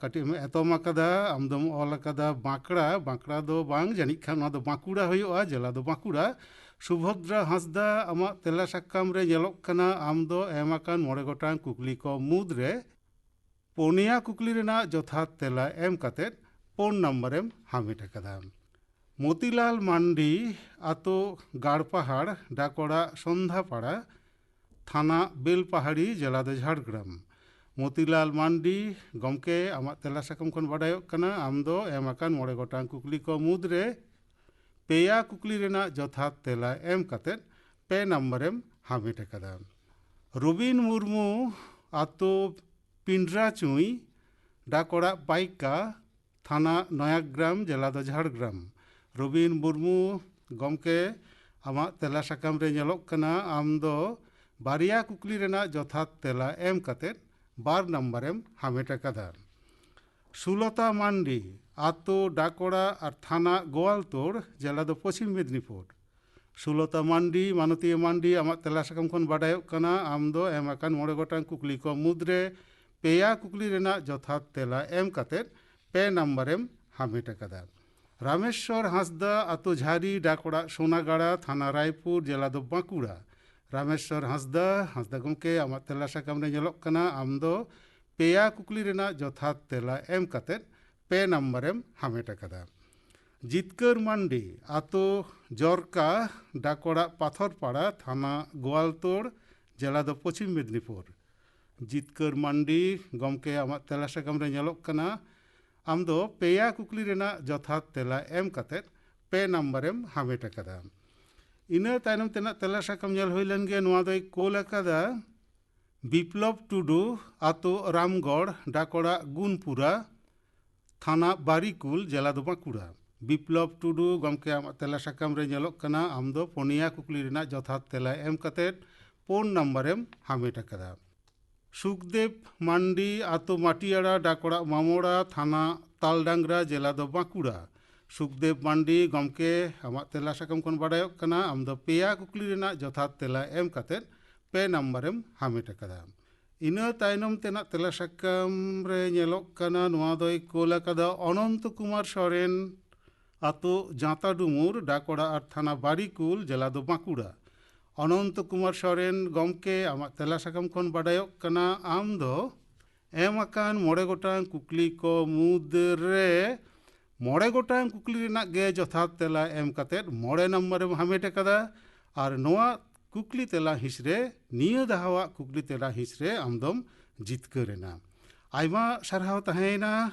ᱠᱟᱹᱴᱤᱡ ᱮᱢ ᱮᱛᱚᱢ ᱟᱠᱟᱫᱟ, ᱟᱢ ᱫᱚᱢ ᱚᱞ ᱟᱠᱟᱫᱟ ᱵᱟᱸᱠᱲᱟ᱾ ᱵᱟᱸᱠᱲᱟ ᱫᱚ ᱵᱟᱝ, ᱡᱟᱹᱱᱤᱡ ᱠᱷᱟᱱ ᱱᱚᱣᱟ ᱫᱚ ᱵᱟᱸᱠᱩᱲᱟ ᱦᱩᱭᱩᱜᱼᱟ, ᱡᱮᱞᱟ ᱫᱚ ᱵᱟᱸᱠᱩᱲᱟ᱾ ᱥᱩᱵᱷᱚᱫᱨᱟ ᱦᱟᱸᱥᱫᱟ, ᱟᱢᱟᱜ ᱛᱮᱞᱟ ᱥᱟᱠᱟᱢ ᱨᱮ ᱧᱮᱞᱚᱜ ᱠᱟᱱᱟ ᱟᱢ ᱫᱚ ᱮᱢ ᱟᱠᱟᱱ ᱢᱚᱬᱮ ᱜᱚᱴᱟᱝ ᱠᱩᱠᱞᱤ ᱠᱚ ᱢᱩᱫᱽᱨᱮ ᱯᱩᱱᱭᱟ ᱠᱩᱠᱞᱤ ᱨᱮᱱᱟᱜ ᱡᱚᱛᱷᱟᱛ ᱛᱮᱞᱟ ᱮᱢ ᱠᱟᱛᱮ ᱯᱩᱱ ᱱᱟᱢᱵᱟᱨᱮᱢ ᱦᱟᱢᱮᱴ ᱟᱠᱟᱫᱟ᱾ ᱢᱚᱛᱤᱞᱟᱞ ᱢᱟᱱᱰᱤ, ᱟᱛᱳ ᱜᱟᱲᱯᱟᱦᱟᱲ, ᱰᱟᱠ ᱚᱲᱟᱜ ᱥᱚᱱᱫᱷᱟᱯᱟᱲᱟ, ᱛᱷᱟᱱᱟ ᱵᱮᱞᱯᱟᱦᱟᱲᱤ, ᱡᱮᱞᱟ ᱫᱚ ᱡᱷᱟᱲᱜᱨᱟᱢ᱾ ᱢᱚᱛᱤᱞᱟᱞ ᱢᱟᱱᱰᱤ, ᱜᱚᱢᱠᱮ, ᱟᱢᱟᱜ ᱛᱮᱞᱟ ᱥᱟᱠᱟᱢ ᱠᱷᱚᱱ ᱵᱟᱰᱟᱭᱚᱜ ᱠᱟᱱᱟ ᱟᱢ ᱫᱚ ᱮᱢ ᱟᱠᱟᱱ ᱢᱚᱬᱮ ᱜᱚᱴᱟᱝ ᱠᱩᱠᱞᱤ ᱠᱚ ᱢᱩᱫᱽᱨᱮ ᱯᱮᱭᱟ ᱠᱩᱠᱞᱤ ᱨᱮᱱᱟᱜ ᱡᱚᱛᱷᱟᱛ ᱛᱮᱞᱟ ᱮᱢ ᱠᱟᱛᱮ ᱯᱮ ᱱᱟᱢᱵᱟᱨᱮᱢ ᱦᱟᱢᱮᱴ ᱟᱠᱟᱫᱟ᱾ ᱨᱚᱵᱤᱱ ᱢᱩᱨᱢᱩ, ᱟᱛᱳ ᱯᱤᱸᱰᱨᱟᱪᱩᱸᱭ, ᱰᱟᱠ ᱚᱲᱟᱜ ᱯᱟᱭᱠᱟ, ᱛᱷᱟᱱᱟ ᱱᱚᱭᱟᱜᱨᱟᱢ, ᱡᱮᱞᱟ ᱫᱚ ᱡᱷᱟᱲᱜᱨᱟᱢ᱾ ᱨᱚᱵᱤᱱ ᱢᱩᱨᱢᱩ, ᱜᱚᱢᱠᱮ, ᱟᱢᱟᱜ ᱛᱮᱞᱟ ᱥᱟᱠᱟᱢ ᱨᱮ ᱧᱮᱞᱚᱜ ᱠᱟᱱᱟ ᱟᱢ ᱫᱚ ᱵᱟᱨᱭᱟ ᱠᱩᱠᱞᱤ ᱨᱮᱱᱟᱜ ᱡᱚᱛᱷᱟᱛ ᱛᱮᱞᱟ ᱮᱢ ᱠᱟᱛᱮ ᱵᱟᱨ ᱱᱟᱢᱵᱟᱨᱮᱢ ᱦᱟᱢᱮᱴ ᱟᱠᱟᱫᱟ᱾ ᱥᱩᱞᱚᱛᱟ ᱢᱟᱱᱰᱤ, ᱟᱛᱳ ᱰᱟᱠ ᱚᱲᱟᱜ ᱟᱨ ᱛᱷᱟᱱᱟ ᱜᱳᱣᱟᱞᱛᱳᱲ, ᱡᱮᱞᱟ ᱫᱚ ᱯᱚᱪᱷᱤᱢ ᱢᱮᱫᱽᱱᱤᱯᱩᱨ᱾ ᱥᱩᱞᱚᱛᱟ ᱢᱟᱱᱰᱤ, ᱢᱟᱱᱚᱛᱤᱭᱟᱹ ᱢᱟᱱᱰᱤ, ᱟᱢᱟᱜ ᱛᱮᱞᱟ ᱥᱟᱠᱟᱢ ᱠᱷᱚᱱ ᱵᱟᱰᱟᱭᱚᱜ ᱠᱟᱱᱟ ᱟᱢ ᱫᱚ ᱮᱢ ᱟᱠᱟᱱ ᱢᱚᱬᱮ ᱜᱚᱴᱟᱝ ᱠᱩᱠᱞᱤ ᱠᱚ ᱢᱩᱫᱽᱨᱮ ᱯᱮᱭᱟ ᱠᱩᱠᱞᱤ ᱨᱮᱱᱟᱜ ᱡᱚᱛᱷᱟᱛ ᱛᱮᱞᱟ ᱮᱢ ᱠᱟᱛᱮ ᱯᱮ ᱱᱟᱢᱵᱟᱨᱮᱢ ᱦᱟᱢᱮᱴ ᱟᱠᱟᱫᱟ᱾ ᱨᱟᱢᱮᱥᱣᱚᱨ ᱦᱟᱸᱥᱫᱟ, ᱟᱛᱳ ᱡᱷᱟᱨᱤ, ᱰᱟᱠ ᱚᱲᱟᱜ ᱥᱳᱱᱟᱜᱟᱲᱟ, ᱛᱷᱟᱱᱟ ᱨᱟᱭᱯᱩᱨ, ᱡᱮᱞᱟ ᱫᱚ ᱵᱟᱸᱠᱩᱲᱟ᱾ ᱨᱟᱢᱮᱥᱣᱚᱨ ᱦᱟᱸᱥᱫᱟ, ᱦᱟᱸᱥᱫᱟ ᱜᱚᱢᱠᱮ, ᱟᱢᱟᱜ ᱛᱮᱞᱟ ᱥᱟᱠᱟᱢ ᱨᱮ ᱧᱮᱞᱚᱜ ᱠᱟᱱᱟ ᱟᱢ ᱫᱚ ᱯᱮᱭᱟ ᱠᱩᱠᱞᱤ ᱨᱮᱱᱟᱜ ᱡᱚᱛᱷᱟᱛ ᱛᱮᱞᱟ ᱮᱢ ᱠᱟᱛᱮ ᱯᱮ ᱱᱟᱢᱵᱟᱨᱮᱢ ᱦᱟᱢᱮᱴ ᱟᱠᱟᱫᱟ᱾ ᱡᱤᱛᱠᱟᱹᱨ ᱢᱟᱱᱰᱤ, ᱟᱛᱳ ᱡᱚᱨᱠᱟ, ᱰᱟᱠ ᱚᱲᱟᱜ ᱯᱟᱛᱷᱚᱨᱯᱟᱲᱟ, ᱛᱷᱟᱱᱟ ᱜᱳᱣᱟᱞᱛᱳᱲ, ᱡᱮᱞᱟ ᱫᱚ ᱯᱚᱪᱷᱤᱢ ᱢᱮᱫᱽᱱᱤᱯᱩᱨ᱾ ᱡᱤᱛᱠᱟᱹᱨ ᱢᱟᱱᱰᱤ, ᱜᱚᱢᱠᱮ, ᱟᱢᱟᱜ ᱛᱮᱞᱟ ᱥᱟᱠᱟᱢ ᱨᱮ ᱧᱮᱞᱚᱜ ᱠᱟᱱᱟ ᱟᱢ ᱫᱚ ᱯᱮᱭᱟ ᱠᱩᱠᱞᱤ ᱨᱮᱱᱟᱜ ᱡᱚᱛᱷᱟᱛ ᱛᱮᱞᱟ ᱮᱢ ᱠᱟᱛᱮ ᱯᱮ ᱱᱟᱢᱵᱟᱨᱮᱢ ᱦᱟᱢᱮᱴ ᱟᱠᱟᱫᱟ᱾ ᱤᱱᱟᱹ ᱛᱟᱭᱱᱚᱢ ᱛᱮᱱᱟᱜ ᱛᱮᱞᱟ ᱥᱟᱠᱟᱢ ᱧᱮᱞ ᱦᱩᱭ ᱞᱮᱱ ᱜᱮ, ᱱᱚᱣᱟ ᱫᱚᱭ ᱠᱳᱞ ᱟᱠᱟᱫᱟ ᱵᱤᱯᱞᱚᱵ ᱴᱩᱰᱩ, ᱟᱛᱳ ᱨᱟᱢᱜᱚᱲ, ᱰᱟᱠ ᱚᱲᱟᱜ ᱜᱩᱱᱯᱩᱨᱟ, ᱛᱷᱟᱱᱟ ᱵᱟᱨᱤᱠᱩᱞ, ᱡᱮᱞᱟ ᱫᱚ ᱵᱟᱸᱠᱩᱲᱟ᱾ ᱵᱤᱯᱞᱚᱵ ᱴᱩᱰᱩ, ᱜᱚᱢᱠᱮ, ᱟᱢᱟᱜ ᱛᱮᱞᱟ ᱥᱟᱠᱟᱢ ᱨᱮ ᱧᱮᱞᱚᱜ ᱠᱟᱱᱟ ᱟᱢ ᱫᱚ ᱯᱩᱱᱭᱟ ᱠᱩᱠᱞᱤ ᱨᱮᱱᱟᱜ ᱡᱚᱛᱷᱟᱛ ᱛᱮᱞᱟ ᱮᱢ ᱠᱟᱛᱮ ᱯᱩᱱ ᱱᱟᱢᱵᱟᱨᱮᱢ ᱦᱟᱢᱮᱴ ᱟᱠᱟᱫᱟ᱾ ᱥᱩᱠᱫᱮᱵ ᱢᱟᱱᱰᱤ, ᱟᱛᱳ ᱢᱟᱴᱤᱭᱟᱲᱟ, ᱰᱟᱠ ᱚᱲᱟᱜ ᱢᱟᱢᱚᱲᱟ, ᱛᱷᱟᱱᱟ ᱛᱟᱞᱰᱟᱝᱜᱽᱨᱟ, ᱡᱮᱞᱟ ᱫᱚ ᱵᱟᱸᱠᱩᱲᱟ᱾ ᱥᱩᱠᱫᱮᱵ ᱢᱟᱱᱰᱤ ᱜᱚᱢᱠᱮ, ᱟᱢᱟᱜ ᱛᱮᱞᱟ ᱥᱟᱠᱟᱢ ᱠᱷᱚᱱ ᱵᱟᱰᱟᱭᱚᱜ ᱠᱟᱱᱟ, ᱟᱢ ᱫᱚ ᱯᱮᱭᱟ ᱠᱩᱠᱞᱤ ᱨᱮᱱᱟᱜ ᱡᱚᱛᱷᱟᱛ ᱛᱮᱞᱟ ᱮᱢ ᱠᱟᱛᱮᱫ ᱯᱮ ᱱᱟᱢᱵᱟᱨᱮᱢ ᱦᱟᱢᱮᱴ ᱟᱠᱟᱫᱟ᱾ ᱤᱱᱟᱹ ᱛᱟᱭᱱᱚᱢ ᱛᱮᱱᱟᱜ ᱛᱮᱞᱟ ᱥᱟᱠᱟᱢ ᱨᱮ ᱧᱮᱞᱚᱜ ᱠᱟᱱᱟ, ᱱᱚᱣᱟ ᱫᱚᱭ ᱠᱳᱞ ᱟᱠᱟᱫᱟ ᱚᱱᱚᱱᱛᱚ ᱠᱩᱢᱟᱨ ᱥᱚᱨᱮᱱ, ᱟᱛᱳ ᱡᱟᱸᱛᱟ ᱰᱩᱢᱩᱨ, ᱰᱟᱠ ᱚᱲᱟᱜ ᱟᱨ ᱛᱷᱟᱱᱟ ᱵᱟᱨᱤᱠᱩᱞ, ᱡᱮᱞᱟ ᱫᱚ ᱵᱟᱸᱠᱩᱲᱟ᱾ ᱚᱱᱚᱱᱛᱚ ᱠᱩᱢᱟᱨ ᱥᱚᱨᱮᱱ ᱜᱚᱢᱠᱮ, ᱟᱢᱟᱜ ᱛᱮᱞᱟ ᱥᱟᱠᱟᱢ ᱠᱷᱚᱱ ᱵᱟᱰᱟᱭᱚᱜ ᱠᱟᱱᱟ, ᱟᱢ ᱫᱚ ᱮᱢ ᱟᱠᱟᱱ ᱢᱚᱬᱮ ᱜᱚᱴᱟᱝ ᱠᱩᱠᱞᱤ ᱠᱚ ᱢᱩᱫᱽ ᱨᱮ ᱢᱚᱬᱮ ᱜᱚᱴᱟᱝ ᱠᱩᱠᱞᱤ ᱨᱮᱱᱟᱜ ᱜᱮ ᱡᱚᱛᱷᱟᱛ ᱛᱮᱞᱟ ᱮᱢ ᱠᱟᱛᱮᱫ ᱢᱚᱬᱮ ᱱᱟᱢᱵᱟᱨᱮᱢ ᱦᱟᱢᱮᱴ ᱟᱠᱟᱫᱟ᱾ ᱟᱨ ᱱᱚᱣᱟ ᱠᱩᱠᱞᱤ ᱛᱮᱞᱟ ᱦᱤᱸᱥ ᱨᱮ, ᱱᱤᱭᱟᱹ ᱫᱷᱟᱣᱟᱜ ᱠᱩᱠᱞᱤ ᱛᱮᱞᱟ ᱦᱤᱸᱥ ᱨᱮ ᱟᱢ ᱫᱚᱢ ᱡᱤᱛᱠᱟᱹᱨ ᱮᱱᱟ᱾ ᱟᱭᱢᱟ ᱥᱟᱨᱦᱟᱣ ᱛᱟᱦᱮᱸᱭᱮᱱᱟ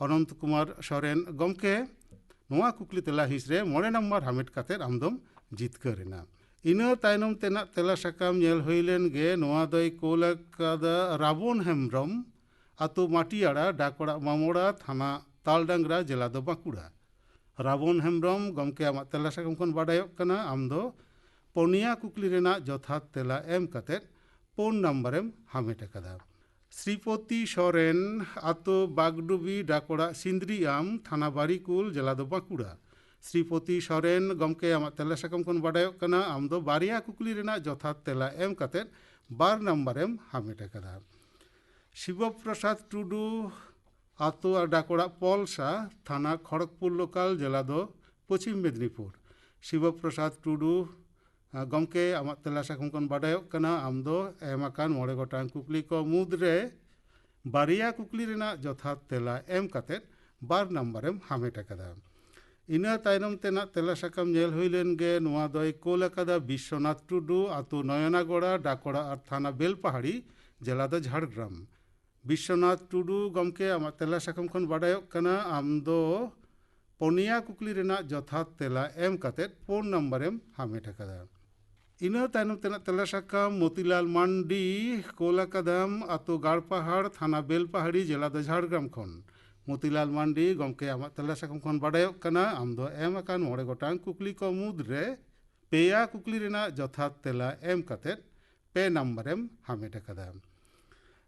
ᱚᱱᱚᱱᱛ ᱠᱩᱢᱟᱨ ᱥᱚᱨᱮᱱ ᱜᱚᱢᱠᱮ᱾ ᱱᱚᱣᱟ ᱠᱩᱠᱞᱤ ᱛᱮᱞᱟ ᱦᱤᱸᱥ ᱨᱮ ᱢᱚᱬᱮ ᱱᱟᱢᱵᱟᱨ ᱦᱟᱢᱮᱴ ᱠᱟᱛᱮᱫ ᱟᱢ ᱫᱚᱢ ᱡᱤᱛᱠᱟᱹᱨ ᱮᱱᱟ᱾ ᱤᱱᱟᱹ ᱛᱟᱭᱱᱚᱢ ᱛᱮᱱᱟᱜ ᱛᱮᱞᱟ ᱥᱟᱠᱟᱢ ᱧᱮᱞ ᱦᱩᱭ ᱞᱮᱱ ᱜᱮ, ᱱᱚᱣᱟ ᱫᱚᱭ ᱠᱳᱞ ᱟᱠᱟᱫᱟ ᱨᱟᱵᱚᱱ ᱦᱮᱢᱵᱨᱚᱢ, ᱟᱛᱳ ᱢᱟᱴᱤᱭᱟᱲᱟ, ᱰᱟᱠ ᱚᱲᱟᱜ ᱢᱟᱢᱚᱲᱟ, ᱛᱷᱟᱱᱟ ᱛᱟᱞᱰᱟᱝᱜᱽᱨᱟ, ᱡᱮᱞᱟ ᱫᱚ ᱵᱟᱸᱠᱩᱲᱟ᱾ ᱨᱟᱵᱚᱱ ᱦᱮᱢᱵᱨᱚᱢ ᱜᱚᱢᱠᱮ, ᱟᱢᱟᱜ ᱛᱮᱞᱟ ᱥᱟᱠᱟᱢ ᱠᱷᱚᱱ ᱵᱟᱰᱟᱭᱚᱜ ᱠᱟᱱᱟ, ᱟᱢ ᱫᱚ ᱯᱚᱱᱭᱟ ᱠᱩᱠᱞᱤ ᱨᱮᱱᱟᱜ ᱡᱚᱛᱷᱟᱛ ᱛᱮᱞᱟ ᱮᱢ ᱠᱟᱛᱮᱫ ᱯᱩᱱ ᱱᱟᱢᱵᱟᱨᱮᱢ ᱦᱟᱢᱮᱴ ᱟᱠᱟᱫᱟ᱾ ᱥᱨᱤᱯᱚᱛᱤ ᱥᱚᱨᱮᱱ, ᱟᱛᱳ ᱵᱟᱜᱰᱩᱵᱤ, ᱰᱟᱠ ᱚᱲᱟᱜ ᱥᱤᱸᱫᱽᱨᱤᱭᱟᱢ, ᱛᱷᱟᱱᱟ ᱵᱟᱨᱤᱠᱩᱞ, ᱡᱮᱞᱟ ᱫᱚ ᱵᱟᱸᱠᱩᱲᱟ᱾ ᱥᱨᱤᱯᱚᱛᱤ ᱥᱚᱨᱮᱱ ᱜᱚᱢᱠᱮ, ᱟᱢᱟᱜ ᱛᱮᱞᱟ ᱥᱟᱠᱟᱢ ᱠᱷᱚᱱ ᱵᱟᱰᱟᱭᱚᱜ ᱠᱟᱱᱟ, ᱟᱢ ᱫᱚ ᱵᱟᱨᱭᱟ ᱠᱩᱠᱞᱤ ᱨᱮᱱᱟᱜ ᱡᱚᱛᱷᱟᱛ ᱛᱮᱞᱟ ᱮᱢ ᱠᱟᱛᱮᱫ ᱵᱟᱨ ᱱᱟᱢᱵᱟᱨᱮᱢ ᱦᱟᱢᱮᱴ ᱟᱠᱟᱫᱟ᱾ ᱥᱤᱵᱚ ᱯᱨᱚᱥᱟᱫᱽ ᱴᱩᱰᱩ, ᱟᱛᱳ ᱟᱨ ᱰᱟᱠ ᱚᱲᱟᱜ ᱯᱚᱞᱥᱟ, ᱛᱷᱟᱱᱟ ᱠᱷᱚᱲᱚᱜᱽᱯᱩᱨ ᱞᱳᱠᱟᱞ, ᱡᱮᱞᱟ ᱫᱚ ᱯᱚᱪᱷᱤᱢ ᱢᱮᱫᱽᱱᱤᱯᱩᱨ᱾ ᱥᱤᱵᱚ ᱯᱨᱚᱥᱟᱫᱽ ᱴᱩᱰᱩ, ᱟ, ᱜᱚᱢᱠᱮ, ᱟᱢᱟᱜ ᱛᱮᱞᱟ ᱥᱟᱠᱟᱢ ᱠᱷᱚᱱ ᱵᱟᱰᱟᱭᱚᱜ ᱠᱟᱱᱟ, ᱟᱢ ᱫᱚ ᱮᱢ ᱟᱠᱟᱱ ᱢᱚᱬᱮ ᱜᱚᱴᱟᱝ ᱠᱩᱠᱞᱤ ᱠᱚ ᱢᱩᱫᱽ ᱨᱮ ᱵᱟᱨᱭᱟ ᱠᱩᱠᱞᱤ ᱨᱮᱱᱟᱜ ᱡᱚᱛᱷᱟᱛ ᱛᱮᱞᱟ ᱮᱢ ᱠᱟᱛᱮᱫ ᱵᱟᱨ ᱱᱟᱢᱵᱟᱨᱮᱢ ᱦᱟᱢᱮᱴ ᱟᱠᱟᱫᱟ᱾ ᱤᱱᱟᱹ ᱛᱟᱭᱱᱚᱢ ᱛᱮᱱᱟᱜ ᱛᱮᱞᱟ ᱥᱟᱠᱟᱢ ᱧᱮᱞ ᱦᱩᱭ ᱞᱮᱱ ᱜᱮ, ᱱᱚᱣᱟ ᱫᱚᱭ ᱠᱳᱞ ᱟᱠᱟᱫᱟ ᱵᱤᱥᱥᱚᱱᱟᱛᱷ ᱴᱩᱰᱩ, ᱟᱛᱳ ᱱᱚᱭᱚᱱᱟᱜᱚᱲᱟ, ᱰᱟᱠ ᱚᱲᱟᱜ ᱟᱨ ᱛᱷᱟᱱᱟ ᱵᱮᱞᱯᱟᱦᱟᱲᱤ, ᱡᱮᱞᱟ ᱫᱚ ᱡᱷᱟᱲᱜᱨᱟᱢ᱾ ᱵᱤᱥᱥᱚᱱᱟᱛᱷ ᱴᱩᱰᱩ ᱜᱚᱢᱠᱮ, ᱟᱢᱟᱜ ᱛᱮᱞᱟ ᱥᱟᱠᱟᱢ ᱠᱷᱚᱱ ᱵᱟᱰᱟᱭᱚᱜ ᱠᱟᱱᱟ, ᱟᱢ ᱫᱚ ᱯᱚᱱᱭᱟ ᱠᱩᱠᱞᱤ ᱨᱮᱱᱟᱜ ᱡᱚᱛᱷᱟᱛ ᱛᱮᱞᱟ ᱮᱢ ᱠᱟᱛᱮᱫ ᱯᱩᱱ ᱱᱟᱢᱵᱟᱨᱮᱢ ᱦᱟᱢᱮᱴ ᱟᱠᱟᱫᱟ᱾ ᱤᱱᱟᱹ ᱛᱟᱭᱱᱚᱢ ᱛᱮᱱᱟᱜ ᱛᱮᱞᱟ ᱥᱟᱠᱟᱢ, ᱢᱚᱛᱤᱞᱟᱞ ᱢᱟᱱᱰᱤ, ᱠᱳᱞ ᱟᱠᱟᱫᱟᱢ, ᱟᱛᱳ ᱜᱟᱲᱯᱟᱦᱟᱲ, ᱛᱷᱟᱱᱟ ᱵᱮᱞᱯᱟᱦᱟᱲᱤ, ᱡᱮᱞᱟ ᱫᱚ ᱡᱷᱟᱲᱜᱨᱟᱢ ᱠᱷᱚᱱ᱾ ᱢᱚᱛᱤᱞᱟᱞ ᱢᱟᱱᱰᱤ ᱜᱚᱢᱠᱮ, ᱟᱢᱟᱜ ᱛᱮᱞᱟ ᱥᱟᱠᱟᱢ ᱠᱷᱚᱱ ᱵᱟᱰᱟᱭᱚᱜ ᱠᱟᱱᱟ, ᱟᱢ ᱫᱚ ᱮᱢ ᱟᱠᱟᱱ ᱢᱚᱬᱮ ᱜᱚᱴᱟᱝ ᱠᱩᱠᱞᱤ ᱠᱚ ᱢᱩᱫᱽ ᱨᱮ ᱯᱮᱭᱟ ᱠᱩᱠᱞᱤ ᱨᱮᱱᱟᱜ ᱡᱚᱛᱷᱟᱛ ᱛᱮᱞᱟ ᱮᱢ ᱠᱟᱛᱮᱫ ᱯᱮ ᱱᱟᱢᱵᱟᱨᱮᱢ ᱦᱟᱢᱮᱴ ᱟᱠᱟᱫᱟ᱾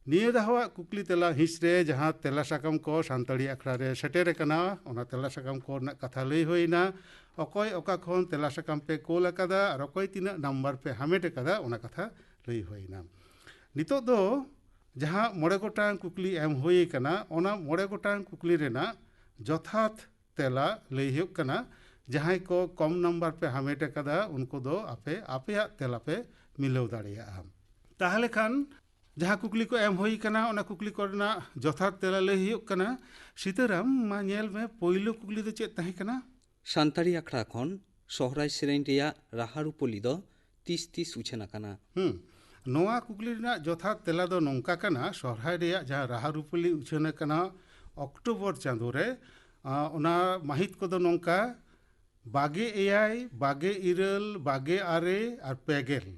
ᱱᱤᱭᱟᱹ ᱫᱷᱟᱣᱟᱜ ᱠᱩᱠᱞᱤ ᱛᱮᱞᱟ ᱦᱤᱸᱥ ᱨᱮ ᱡᱟᱦᱟᱸ ᱛᱮᱞᱟ ᱥᱟᱠᱟᱢ ᱠᱚ ᱥᱟᱱᱛᱟᱲᱤ ᱟᱠᱷᱲᱟ ᱨᱮ ᱥᱮᱴᱮᱨ ᱟᱠᱟᱱᱟ, ᱚᱱᱟ ᱛᱮᱞᱟ ᱥᱟᱠᱟᱢ ᱠᱚ ᱨᱮᱱᱟᱜ ᱠᱟᱛᱷᱟ ᱞᱟᱹᱭ ᱦᱩᱭ ᱮᱱᱟ᱾ ᱚᱠᱚᱭ ᱚᱠᱟ ᱠᱷᱚᱱ ᱛᱮᱞᱟ ᱥᱟᱠᱟᱢ ᱯᱮ ᱠᱳᱞ ᱟᱠᱟᱫᱟ ᱟᱨ ᱚᱠᱚᱭ ᱛᱤᱱᱟᱹᱜ ᱱᱟᱢᱵᱟᱨ ᱯᱮ ᱦᱟᱢᱮᱴ ᱟᱠᱟᱫᱟ, ᱚᱱᱟ ᱠᱟᱛᱷᱟ ᱞᱟᱹᱭ ᱦᱩᱭ ᱮᱱᱟ᱾ ᱱᱤᱛᱚᱜ ᱫᱚ ᱡᱟᱦᱟᱸ ᱢᱚᱬᱮ ᱜᱚᱴᱟᱝ ᱠᱩᱠᱞᱤ ᱮᱢ ᱦᱩᱭ ᱟᱠᱟᱱᱟ, ᱚᱱᱟ ᱢᱚᱬᱮ ᱜᱚᱴᱟᱝ ᱠᱩᱠᱞᱤ ᱨᱮᱱᱟᱜ ᱡᱚᱛᱷᱟᱛ ᱛᱮᱞᱟ ᱞᱟᱹᱭ ᱦᱩᱭᱩᱜ ᱠᱟᱱᱟ, ᱡᱟᱦᱟᱸᱭ ᱠᱚ ᱠᱚᱢ ᱱᱟᱢᱵᱟᱨ ᱯᱮ ᱦᱟᱢᱮᱴ ᱟᱠᱟᱫᱟ, ᱩᱱᱠᱩ ᱫᱚ ᱟᱯᱮ ᱟᱯᱮᱭᱟᱜ ᱛᱮᱞᱟ ᱯᱮ ᱢᱤᱞᱟᱹᱣ ᱫᱟᱲᱮᱭᱟᱜᱼᱟ᱾ ᱛᱟᱦᱚᱞᱮ ᱠᱷᱟᱱ ᱡᱟᱦᱟᱸ ᱠᱩᱠᱞᱤ ᱠᱚ ᱮᱢ ᱦᱩᱭ ᱠᱟᱱᱟ, ᱚᱱᱟ ᱠᱩᱠᱞᱤ ᱠᱚᱨᱮᱱᱟᱜ ᱡᱚᱛᱷᱟᱛ ᱛᱮᱞᱟ ᱞᱟᱹᱭ ᱦᱩᱭᱩᱜ ᱠᱟᱱᱟ᱾ ᱥᱤᱛᱟᱹᱨᱟᱢ, ᱢᱟ ᱧᱮᱞ ᱢᱮ, ᱯᱳᱭᱞᱳ ᱠᱩᱠᱞᱤ ᱫᱚ ᱪᱮᱫ ᱛᱟᱦᱮᱸ ᱠᱟᱱᱟ? ᱥᱟᱱᱛᱟᱲᱤ ᱟᱠᱷᱲᱟ ᱠᱷᱚᱱ ᱥᱚᱦᱨᱟᱭ ᱥᱮᱨᱮᱧ ᱨᱮᱭᱟᱜ ᱨᱟᱦᱟ ᱨᱩᱯᱟᱹᱞᱤ ᱫᱚ ᱛᱤᱥ ᱛᱤᱥ ᱩᱪᱷᱟᱹᱱ ᱟᱠᱟᱱᱟ? ᱦᱩᱸ᱾ ᱱᱚᱣᱟ ᱠᱩᱠᱞᱤ ᱨᱮᱱᱟᱜ ᱡᱚᱛᱷᱟᱛ ᱛᱮᱞᱟ ᱫᱚ ᱱᱚᱝᱠᱟ ᱠᱟᱱᱟ, ᱥᱚᱦᱨᱟᱭ ᱨᱮᱭᱟᱜ ᱡᱟᱦᱟᱸ ᱨᱟᱦᱟ ᱨᱩᱯᱟᱹᱞᱤ ᱩᱪᱷᱟᱹᱱ ᱟᱠᱟᱱᱟ ᱚᱠᱴᱳᱵᱚᱨ ᱪᱟᱸᱫᱳ ᱨᱮ, ᱟ, ᱚᱱᱟ ᱢᱟᱹᱦᱤᱛ ᱠᱚᱫᱚ ᱱᱚᱝᱠᱟ: ᱵᱟᱜᱮ ᱮᱭᱟᱭ, ᱵᱟᱜᱮ ᱤᱨᱟᱹᱞ, ᱵᱟᱜᱮ ᱟᱨᱮ ᱟᱨ ᱯᱮ ᱜᱮᱞ᱾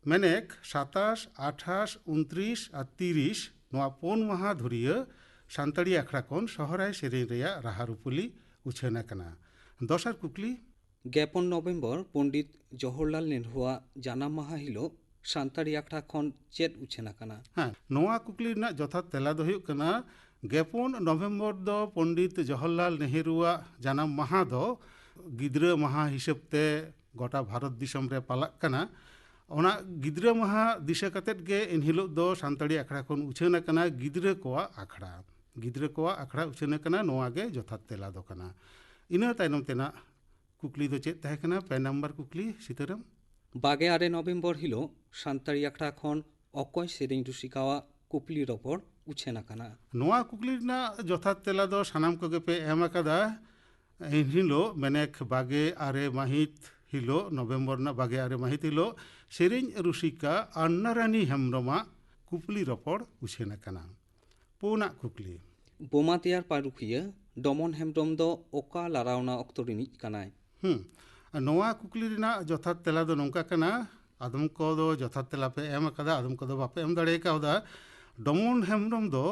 ᱢᱮᱱᱮᱠ ᱥᱟᱛᱟᱥ, ᱟᱴᱷᱟᱥ, ᱩᱱᱛᱨᱤᱥ ᱟᱨ ᱛᱤᱨᱤᱥ, ᱱᱚᱣᱟ ᱯᱩᱱ ᱢᱟᱦᱟ ᱫᱷᱩᱨᱤᱭᱟᱹ ᱥᱟᱱᱛᱟᱲᱤ ᱟᱠᱷᱲᱟ ᱠᱷᱚᱱ ᱥᱚᱦᱨᱟᱭ ᱥᱮᱨᱮᱧ ᱨᱮᱭᱟᱜ ᱨᱟᱦᱟ ᱨᱩᱯᱟᱹᱞᱤ ᱩᱪᱷᱟᱹᱱ ᱟᱠᱟᱱᱟ᱾ ᱫᱚᱥᱟᱨ ᱠᱩᱠᱞᱤ᱾ ᱜᱮᱞ ᱯᱩᱱ ᱱᱚᱵᱷᱮᱢᱵᱚᱨ ᱯᱚᱱᱰᱤᱛ ᱡᱚᱦᱚᱨᱞᱟᱞ ᱱᱮᱦᱨᱩᱣᱟᱜ ᱡᱟᱱᱟᱢ ᱢᱟᱦᱟ ᱦᱤᱞᱳᱜ ᱥᱟᱱᱛᱟᱲᱤ ᱟᱠᱷᱲᱟ ᱠᱷᱚᱱ ᱪᱮᱫ ᱩᱪᱷᱟᱹᱱ ᱟᱠᱟᱱᱟ? ᱦᱮᱸ, ᱱᱚᱣᱟ ᱠᱩᱠᱞᱤ ᱨᱮᱱᱟᱜ ᱡᱚᱛᱷᱟᱛ ᱛᱮᱞᱟ ᱫᱚ ᱦᱩᱭᱩᱜ ᱠᱟᱱᱟ, ᱜᱮᱞ ᱯᱩᱱ ᱱᱚᱵᱷᱮᱢᱵᱚᱨ ᱫᱚ ᱯᱚᱱᱰᱤᱛ ᱡᱚᱦᱚᱨᱞᱟᱞ ᱱᱮᱦᱨᱩᱣᱟᱜ ᱡᱟᱱᱟᱢ ᱢᱟᱦᱟ ᱫᱚ ᱜᱤᱫᱽᱨᱟᱹ ᱢᱟᱦᱟ ᱦᱤᱥᱟᱹᱵ ᱛᱮ ᱜᱚᱴᱟ ᱵᱷᱟᱨᱚᱛ ᱫᱤᱥᱚᱢ ᱨᱮ ᱯᱟᱞᱟᱜ ᱠᱟᱱᱟ᱾ ᱚᱱᱟ ᱜᱤᱫᱽᱨᱟᱹ ᱢᱟᱦᱟ ᱫᱤᱥᱟᱹ ᱠᱟᱛᱮᱫ ᱜᱮ ᱮᱱᱦᱤᱞᱳᱜ ᱫᱚ ᱥᱟᱱᱛᱟᱲᱤ ᱟᱠᱷᱲᱟ ᱠᱷᱚᱱ ᱩᱪᱷᱟᱹᱱ ᱟᱠᱟᱱᱟ ᱜᱤᱫᱽᱨᱟᱹ ᱠᱚᱣᱟᱜ ᱟᱠᱷᱲᱟ᱾ ᱜᱤᱫᱽᱨᱟᱹ ᱠᱚᱣᱟᱜ ᱟᱠᱷᱲᱟ ᱩᱪᱷᱟᱹᱱ ᱟᱠᱟᱱᱟ, ᱱᱚᱣᱟ ᱜᱮ ᱡᱚᱛᱷᱟᱛ ᱛᱮᱞᱟ ᱫᱚ ᱠᱟᱱᱟ᱾ ᱤᱱᱟᱹ ᱛᱟᱭᱱᱚᱢ ᱛᱮᱱᱟᱜ ᱠᱩᱠᱞᱤ ᱫᱚ ᱪᱮᱫ ᱛᱟᱦᱮᱸ ᱠᱟᱱᱟ? ᱯᱮ ᱱᱟᱢᱵᱟᱨ ᱠᱩᱠᱞᱤ, ᱥᱤᱛᱟᱹᱨᱟᱢ᱾ ᱵᱟᱜᱮ ᱟᱨᱮ ᱱᱚᱵᱷᱮᱢᱵᱚᱨ ᱦᱤᱞᱳᱜ ᱥᱟᱱᱛᱟᱲᱤ ᱟᱠᱷᱲᱟ ᱠᱷᱚᱱ ᱚᱠᱚᱭ ᱥᱮᱨᱮᱧ ᱨᱩᱥᱤᱠᱟᱣᱟᱜ ᱠᱩᱯᱞᱤ ᱨᱚᱯᱚᱲ ᱩᱪᱷᱟᱹᱱ ᱟᱠᱟᱱᱟ? ᱱᱚᱣᱟ ᱠᱩᱠᱞᱤ ᱨᱮᱱᱟᱜ ᱡᱚᱛᱷᱟᱛ ᱛᱮᱞᱟ ᱫᱚ ᱥᱟᱱᱟᱢ ᱠᱚᱜᱮ ᱯᱮ ᱮᱢ ᱟᱠᱟᱫᱟ᱾ ᱮᱱᱦᱤᱞᱳᱜ, ᱢᱮᱱᱮᱠ ᱵᱟᱜᱮ ᱟᱨᱮ ᱢᱟᱹᱦᱤᱛ ᱦᱤᱞᱳᱜ, ᱱᱚᱵᱷᱮᱢᱵᱚᱨ ᱨᱮᱱᱟᱜ ᱵᱟᱜᱮ ᱟᱨᱮ ᱢᱟᱹᱦᱤᱛ ᱦᱤᱞᱳᱜ, ᱥᱮᱨᱮᱧ ᱨᱩᱥᱤᱠᱟ ᱟᱱᱱᱟᱨᱟᱱᱤ ᱦᱮᱢᱵᱨᱚᱢᱟᱜ ᱠᱩᱯᱞᱤ ᱨᱚᱯᱚᱲ ᱩᱪᱷᱟᱹᱱ ᱟᱠᱟᱱᱟ᱾ ᱯᱩᱱᱟᱜ ᱠᱩᱠᱞᱤ᱾ ᱵᱳᱢᱟ ᱛᱮᱭᱟᱨ ᱯᱟᱹᱨᱩᱠᱷᱤᱭᱟᱹ ᱰᱚᱢᱚᱱ ᱦᱮᱢᱵᱨᱚᱢ ᱫᱚ ᱚᱠᱟ ᱞᱟᱲᱟᱣᱱᱟ ᱚᱠᱛᱚ ᱨᱤᱱᱤᱡ ᱠᱟᱱᱟᱭ? ᱦᱩᱸ᱾ ᱱᱚᱣᱟ ᱠᱩᱠᱞᱤ ᱨᱮᱱᱟᱜ ᱡᱚᱛᱷᱟᱛ ᱛᱮᱞᱟ ᱫᱚ ᱱᱚᱝᱠᱟ ᱠᱟᱱᱟ, ᱟᱫᱚᱢ ᱠᱚᱫᱚ ᱡᱚᱛᱷᱟᱛ ᱛᱮᱞᱟ ᱯᱮ ᱮᱢ ᱟᱠᱟᱫᱟ, ᱟᱫᱚᱢ ᱠᱚᱫᱚ ᱵᱟᱯᱮ ᱮᱢ ᱫᱟᱲᱮ ᱠᱟᱣᱫᱟ᱾ ᱰᱚᱢᱚᱱ ᱦᱮᱢᱵᱨᱚᱢ ᱫᱚ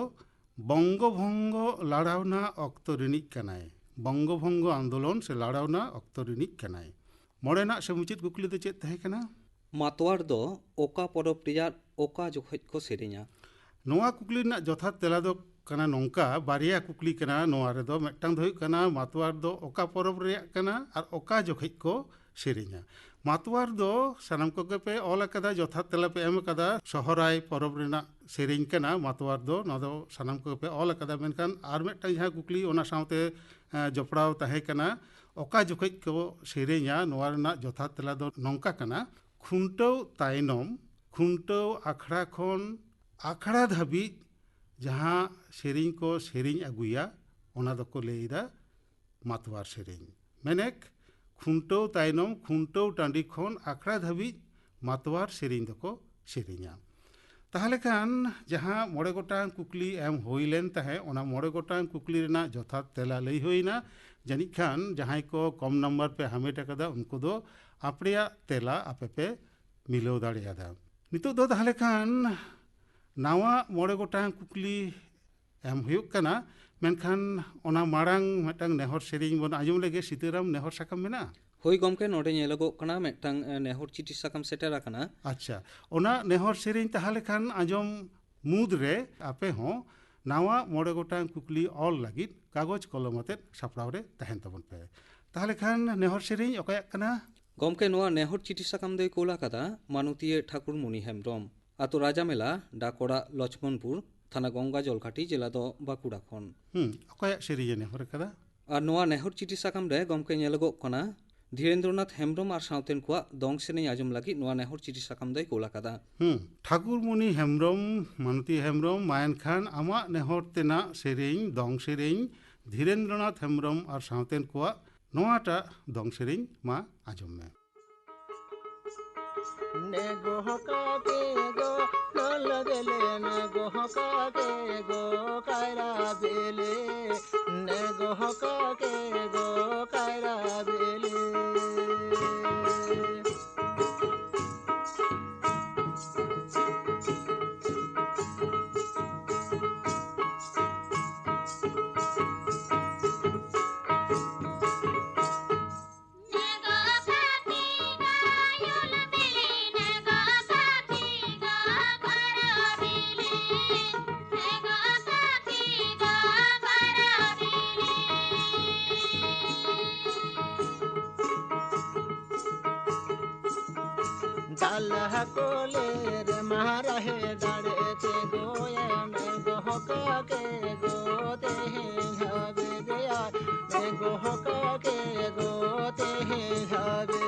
ᱵᱚᱝᱜᱚ ᱵᱷᱚᱝᱜᱚ ᱞᱟᱲᱟᱣᱱᱟ ᱚᱠᱛᱚ ᱨᱤᱱᱤᱡ ᱠᱟᱱᱟᱭ᱾ ᱵᱚᱝᱜᱚ ᱵᱷᱚᱝᱜᱚ ᱟᱱᱫᱳᱞᱚᱱ ᱥᱮ ᱞᱟᱲᱟᱣᱱᱟ ᱚᱠᱛᱚ ᱨᱤᱱᱤᱡ ᱠᱟᱱᱟᱭ᱾ ᱢᱚᱬᱮᱱᱟᱜ ᱥᱮ ᱢᱩᱪᱟᱹᱫ ᱠᱩᱠᱞᱤ ᱫᱚ ᱪᱮᱫ ᱛᱟᱦᱮᱸ ᱠᱟᱱᱟ? ᱢᱟᱛᱣᱟᱨ ᱫᱚ ᱚᱠᱟ ᱯᱚᱨᱚᱵᱽ ᱨᱮᱭᱟᱜ ᱚᱠᱟ ᱡᱚᱠᱷᱚᱡ ᱠᱚ ᱥᱮᱨᱮᱧᱟ? ᱱᱚᱣᱟ ᱠᱩᱠᱞᱤ ᱨᱮᱱᱟᱜ ᱡᱚᱛᱷᱟᱛ ᱛᱮᱞᱟ ᱫᱚ ᱠᱟᱱᱟ ᱱᱚᱝᱠᱟ, ᱵᱟᱨᱭᱟ ᱠᱩᱠᱞᱤ ᱠᱟᱱᱟ ᱱᱚᱣᱟ ᱨᱮᱫᱚ᱾ ᱢᱤᱫᱴᱟᱝ ᱫᱚ ᱦᱩᱭᱩᱜ ᱠᱟᱱᱟ ᱢᱟᱛᱣᱟᱨ ᱫᱚ ᱚᱠᱟ ᱯᱚᱨᱚᱵᱽ ᱨᱮᱭᱟᱜ ᱠᱟᱱᱟ ᱟᱨ ᱚᱠᱟ ᱡᱚᱠᱷᱮᱡ ᱠᱚ ᱥᱮᱨᱮᱧᱟ᱾ ᱢᱟᱛᱣᱟᱨ ᱫᱚ ᱥᱟᱱᱟᱢ ᱠᱚᱜᱮ ᱯᱮ ᱚᱞ ᱟᱠᱟᱫᱟ, ᱡᱚᱛᱷᱟᱛ ᱛᱮᱞᱟ ᱯᱮ ᱮᱢ ᱟᱠᱟᱫᱟ, ᱥᱚᱦᱚᱨᱟᱭ ᱯᱚᱨᱚᱵᱽ ᱨᱮᱱᱟᱜ ᱥᱮᱨᱮᱧ ᱠᱟᱱᱟ ᱢᱟᱛᱣᱟᱨ ᱫᱚ, ᱱᱚᱣᱟ ᱫᱚ ᱥᱟᱱᱟᱢ ᱠᱚᱜᱮ ᱯᱮ ᱚᱞ ᱟᱠᱟᱫᱟ᱾ ᱢᱮᱱᱠᱷᱟᱱ ᱟᱨ ᱢᱤᱫᱴᱟᱝ ᱡᱟᱦᱟᱸ ᱠᱩᱠᱞᱤ ᱚᱱᱟ ᱥᱟᱶᱛᱮ ᱮᱸ, ᱡᱚᱯᱲᱟᱣ ᱛᱟᱦᱮᱸ ᱠᱟᱱᱟ, ᱚᱠᱟ ᱡᱚᱠᱷᱮᱡ ᱠᱚ ᱥᱮᱨᱮᱧᱟ, ᱱᱚᱣᱟ ᱨᱮᱱᱟᱜ ᱡᱚᱛᱷᱟᱛ ᱛᱮᱞᱟ ᱫᱚ ᱱᱚᱝᱠᱟ ᱠᱟᱱᱟ, ᱠᱷᱩᱱᱴᱟᱹᱣ ᱛᱟᱭᱱᱚᱢ, ᱠᱷᱩᱱᱴᱟᱹᱣ ᱟᱠᱷᱲᱟ ᱠᱷᱚᱱ ᱟᱠᱷᱲᱟ ᱫᱷᱟᱹᱵᱤᱡ ᱡᱟᱦᱟᱸ ᱥᱮᱨᱮᱧ ᱠᱚ ᱥᱮᱨᱮᱧ ᱟᱹᱜᱩᱭᱟ, ᱚᱱᱟ ᱫᱚᱠᱚ ᱞᱟᱹᱭ ᱮᱫᱟ ᱢᱟᱛᱣᱟᱨ ᱥᱮᱨᱮᱧ᱾ ᱢᱮᱱᱮᱠ, ᱠᱷᱩᱱᱴᱟᱹᱣ ᱛᱟᱭᱱᱚᱢ ᱠᱷᱩᱱᱴᱟᱹᱣ ᱴᱟᱺᱰᱤ ᱠᱷᱚᱱ ᱟᱠᱷᱲᱟ ᱫᱷᱟᱹᱵᱤᱡ ᱢᱟᱛᱣᱟᱨ ᱥᱮᱨᱮᱧ ᱫᱚᱠᱚ ᱥᱮᱨᱮᱧᱟ᱾ ᱛᱟᱦᱚᱞᱮ ᱠᱷᱟᱱ ᱡᱟᱦᱟᱸ ᱢᱚᱬᱮ ᱜᱚᱴᱟᱝ ᱠᱩᱠᱞᱤ ᱮᱢ ᱦᱩᱭ ᱞᱮᱱ ᱛᱟᱦᱮᱸᱫ, ᱚᱱᱟ ᱢᱚᱬᱮ ᱜᱚᱴᱟᱝ ᱠᱩᱠᱞᱤ ᱨᱮᱱᱟᱜ ᱡᱚᱛᱷᱟᱛ ᱛᱮᱞᱟ ᱞᱟᱹᱭ ᱦᱩᱭᱱᱟ᱾ ᱡᱟᱹᱱᱤᱡ ᱠᱷᱟᱱ ᱡᱟᱦᱟᱸᱭ ᱠᱚ ᱠᱚᱢ ᱱᱟᱢᱵᱟᱨ ᱯᱮ ᱦᱟᱢᱮᱴ ᱟᱠᱟᱫᱟ, ᱩᱱᱠᱩ ᱫᱚ ᱟᱯᱲᱮᱭᱟᱜ ᱛᱮᱞᱟ ᱟᱯᱮ ᱯᱮ ᱢᱤᱞᱟᱹᱣ ᱫᱟᱲᱮᱭᱟᱫᱟ᱾ ᱱᱤᱛᱚᱜ ᱫᱚ ᱛᱟᱦᱚᱞᱮ ᱠᱷᱟᱱ ᱱᱟᱣᱟ ᱢᱚᱬᱮ ᱜᱚᱴᱟᱝ ᱠᱩᱠᱞᱤ ᱮᱢ ᱦᱩᱭᱩᱜ ᱠᱟᱱᱟ, ᱢᱮᱱᱠᱷᱟᱱ ᱚᱱᱟ ᱢᱟᱲᱟᱝ ᱢᱤᱫᱴᱟᱝ ᱱᱮᱦᱚᱨ ᱥᱮᱨᱮᱧ ᱵᱚᱱ ᱟᱸᱡᱚᱢ ᱞᱮᱜᱮ᱾ ᱥᱤᱛᱟᱹᱨᱟᱢ, ᱱᱮᱦᱚᱨ ᱥᱟᱠᱟᱢ ᱢᱮᱱᱟᱜᱼᱟ? ᱦᱳᱭ ᱜᱚᱢᱠᱮ, ᱱᱚᱰᱮ ᱧᱮᱞᱚᱜᱚᱜ ᱠᱟᱱᱟ ᱢᱤᱫᱴᱟᱝ, ᱮ, ᱱᱮᱦᱚᱨ ᱪᱤᱴᱷᱤ ᱥᱟᱠᱟᱢ ᱥᱮᱴᱮᱨ ᱟᱠᱟᱱᱟ᱾ ᱟᱪᱪᱷᱟ, ᱚᱱᱟ ᱱᱮᱦᱚᱨ ᱥᱮᱨᱮᱧ ᱛᱟᱦᱚᱞᱮ ᱠᱷᱟᱱ ᱟᱸᱡᱚᱢ ᱢᱩᱫᱽ ᱨᱮ ᱟᱯᱮ ᱦᱚᱸ ᱱᱟᱣᱟ ᱢᱚᱬᱮ ᱜᱚᱴᱟᱝ ᱠᱩᱠᱞᱤ ᱚᱞ ᱞᱟᱹᱜᱤᱫ ᱠᱟᱜᱚᱡᱽ ᱠᱚᱞᱚᱢ ᱟᱛᱮᱫ ᱥᱟᱯᱲᱟᱣ ᱨᱮ ᱛᱟᱦᱮᱱ ᱛᱟᱵᱚᱱ ᱯᱮ᱾ ᱛᱟᱦᱚᱞᱮ ᱠᱷᱟᱱ ᱱᱮᱦᱚᱨ ᱥᱮᱨᱮᱧ ᱚᱠᱚᱭᱟᱜ ᱠᱟᱱᱟ? ᱜᱚᱢᱠᱮ, ᱱᱚᱣᱟ ᱱᱮᱦᱚᱨ ᱪᱤᱴᱷᱤ ᱥᱟᱠᱟᱢ ᱫᱚᱭ ᱠᱳᱞ ᱟᱠᱟᱫᱟ ᱢᱟᱱᱚᱛᱤᱭᱟᱹ ᱴᱷᱟᱠᱩᱨᱢᱩᱱᱤ ᱦᱮᱢᱵᱽᱨᱚᱢ, ᱟᱛᱳ ᱨᱟᱡᱟᱢᱮᱞᱟ, ᱰᱟᱠᱚᱲᱟ ᱞᱚᱪᱷᱢᱚᱱᱯᱩᱨ, ᱛᱷᱟᱱᱟ ᱜᱚᱝᱜᱟ ᱡᱚᱞᱜᱷᱟᱴᱤ, ᱡᱮᱞᱟ ᱫᱚ ᱵᱟᱸᱠᱩᱲᱟ ᱠᱷᱚᱱ᱾ ᱦᱩᱸ, ᱚᱠᱚᱭᱟᱜ ᱥᱮᱨᱮᱧ ᱮ ᱱᱮᱦᱚᱨ ᱟᱠᱟᱫᱟ? ᱟᱨ ᱱᱚᱣᱟ ᱱᱮᱦᱚᱨ ᱪᱤᱴᱷᱤ ᱥᱟᱠᱟᱢ ᱨᱮ ᱜᱚᱢᱠᱮ ᱧᱮᱞᱚᱜᱚᱜ ᱠᱟᱱᱟ ᱫᱷᱤᱨᱮᱱᱫᱨᱚᱱᱟᱛᱷ ᱦᱮᱢᱵᱽᱨᱚᱢ ᱟᱨ ᱥᱟᱶᱛᱮᱱ ᱠᱚᱣᱟᱜ ᱫᱚᱝ ᱥᱮᱨᱮᱧ ᱟᱸᱡᱚᱢ ᱞᱟᱹᱜᱤᱫ ᱱᱚᱣᱟ ᱱᱮᱦᱚᱨ ᱪᱤᱴᱷᱤ ᱥᱟᱠᱟᱢ ᱫᱚᱭ ᱠᱳᱞ ᱟᱠᱟᱫᱟ᱾ ᱦᱩᱸ, ᱴᱷᱟᱠᱩᱨᱢᱩᱱᱤ ᱦᱮᱢᱵᱽᱨᱚᱢ, ᱢᱟᱱᱚᱛᱤ ᱦᱮᱢᱵᱽᱨᱚᱢ, ᱢᱟ ᱮᱱᱠᱷᱟᱱ ᱟᱢᱟᱜ ᱱᱮᱦᱚᱨ ᱛᱮᱱᱟᱜ ᱥᱮᱨᱮᱧ, ᱫᱚᱝ ᱥᱮᱨᱮᱧ, ᱫᱷᱤᱨᱮᱱᱫᱨᱚᱱᱟᱛᱷ ᱦᱮᱢᱵᱽᱨᱚᱢ ᱟᱨ ᱥᱟᱶᱛᱮᱱ ᱠᱚᱣᱟᱜ ᱱᱚᱣᱟᱴᱟᱜ ᱫᱚᱝ ᱥᱮᱨᱮᱧ ᱢᱟ ᱟᱸᱡᱚᱢ ᱢᱮ᱾ ᱱᱮᱜᱚᱦᱚ ᱠᱟᱛᱮ ᱜᱚ ᱞᱚᱞᱚ ᱜᱮᱞᱮ, ᱱᱮᱜᱚᱦᱚ ᱠᱟᱛᱮ ᱜᱚ ᱠᱟᱭᱨᱟ ᱵᱮᱞᱮ, ᱱᱮᱜᱚᱦᱚ ᱠᱟᱛᱮ ᱜᱚ ᱠᱟᱭᱨᱟ ᱵᱮᱞᱮ᱾ ᱟᱞᱦᱟ ᱠᱚᱞᱮ ᱨᱮ ᱢᱟᱨᱟᱦᱮ ᱫᱟᱲᱮ ᱛᱮ ᱜᱚᱭᱮᱱ ᱜᱚᱦᱚᱠᱟ ᱠᱮ ᱜᱚ ᱛᱮᱦᱮᱧ ᱦᱟᱵᱤᱡ ᱜᱮᱭᱟ ᱱᱮ ᱜᱚᱦᱚᱠᱟ ᱠᱮ ᱜᱚ ᱛᱮᱦᱮᱧ ᱦᱟᱵᱤᱡ᱾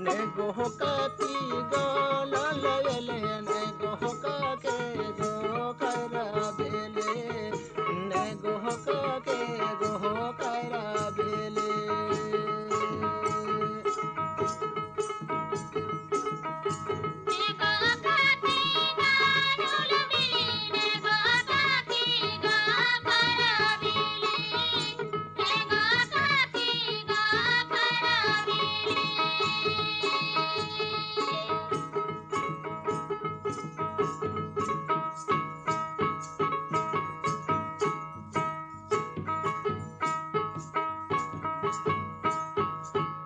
ᱱᱮ ᱜᱚᱦᱚᱠᱟ ᱛᱤ ᱜᱚ ᱞᱟᱞᱟᱭᱮᱞᱮ, ᱱᱮ ᱜᱚᱦᱚᱠᱟ ᱠᱮ ᱜᱚ ᱠᱟᱨᱟᱵᱮᱞᱮ, ᱱᱮ ᱜᱚᱦᱚᱠᱟ ᱠᱮ ᱜᱚᱦᱚ ᱠᱟᱨᱟᱵᱮᱞᱮ᱾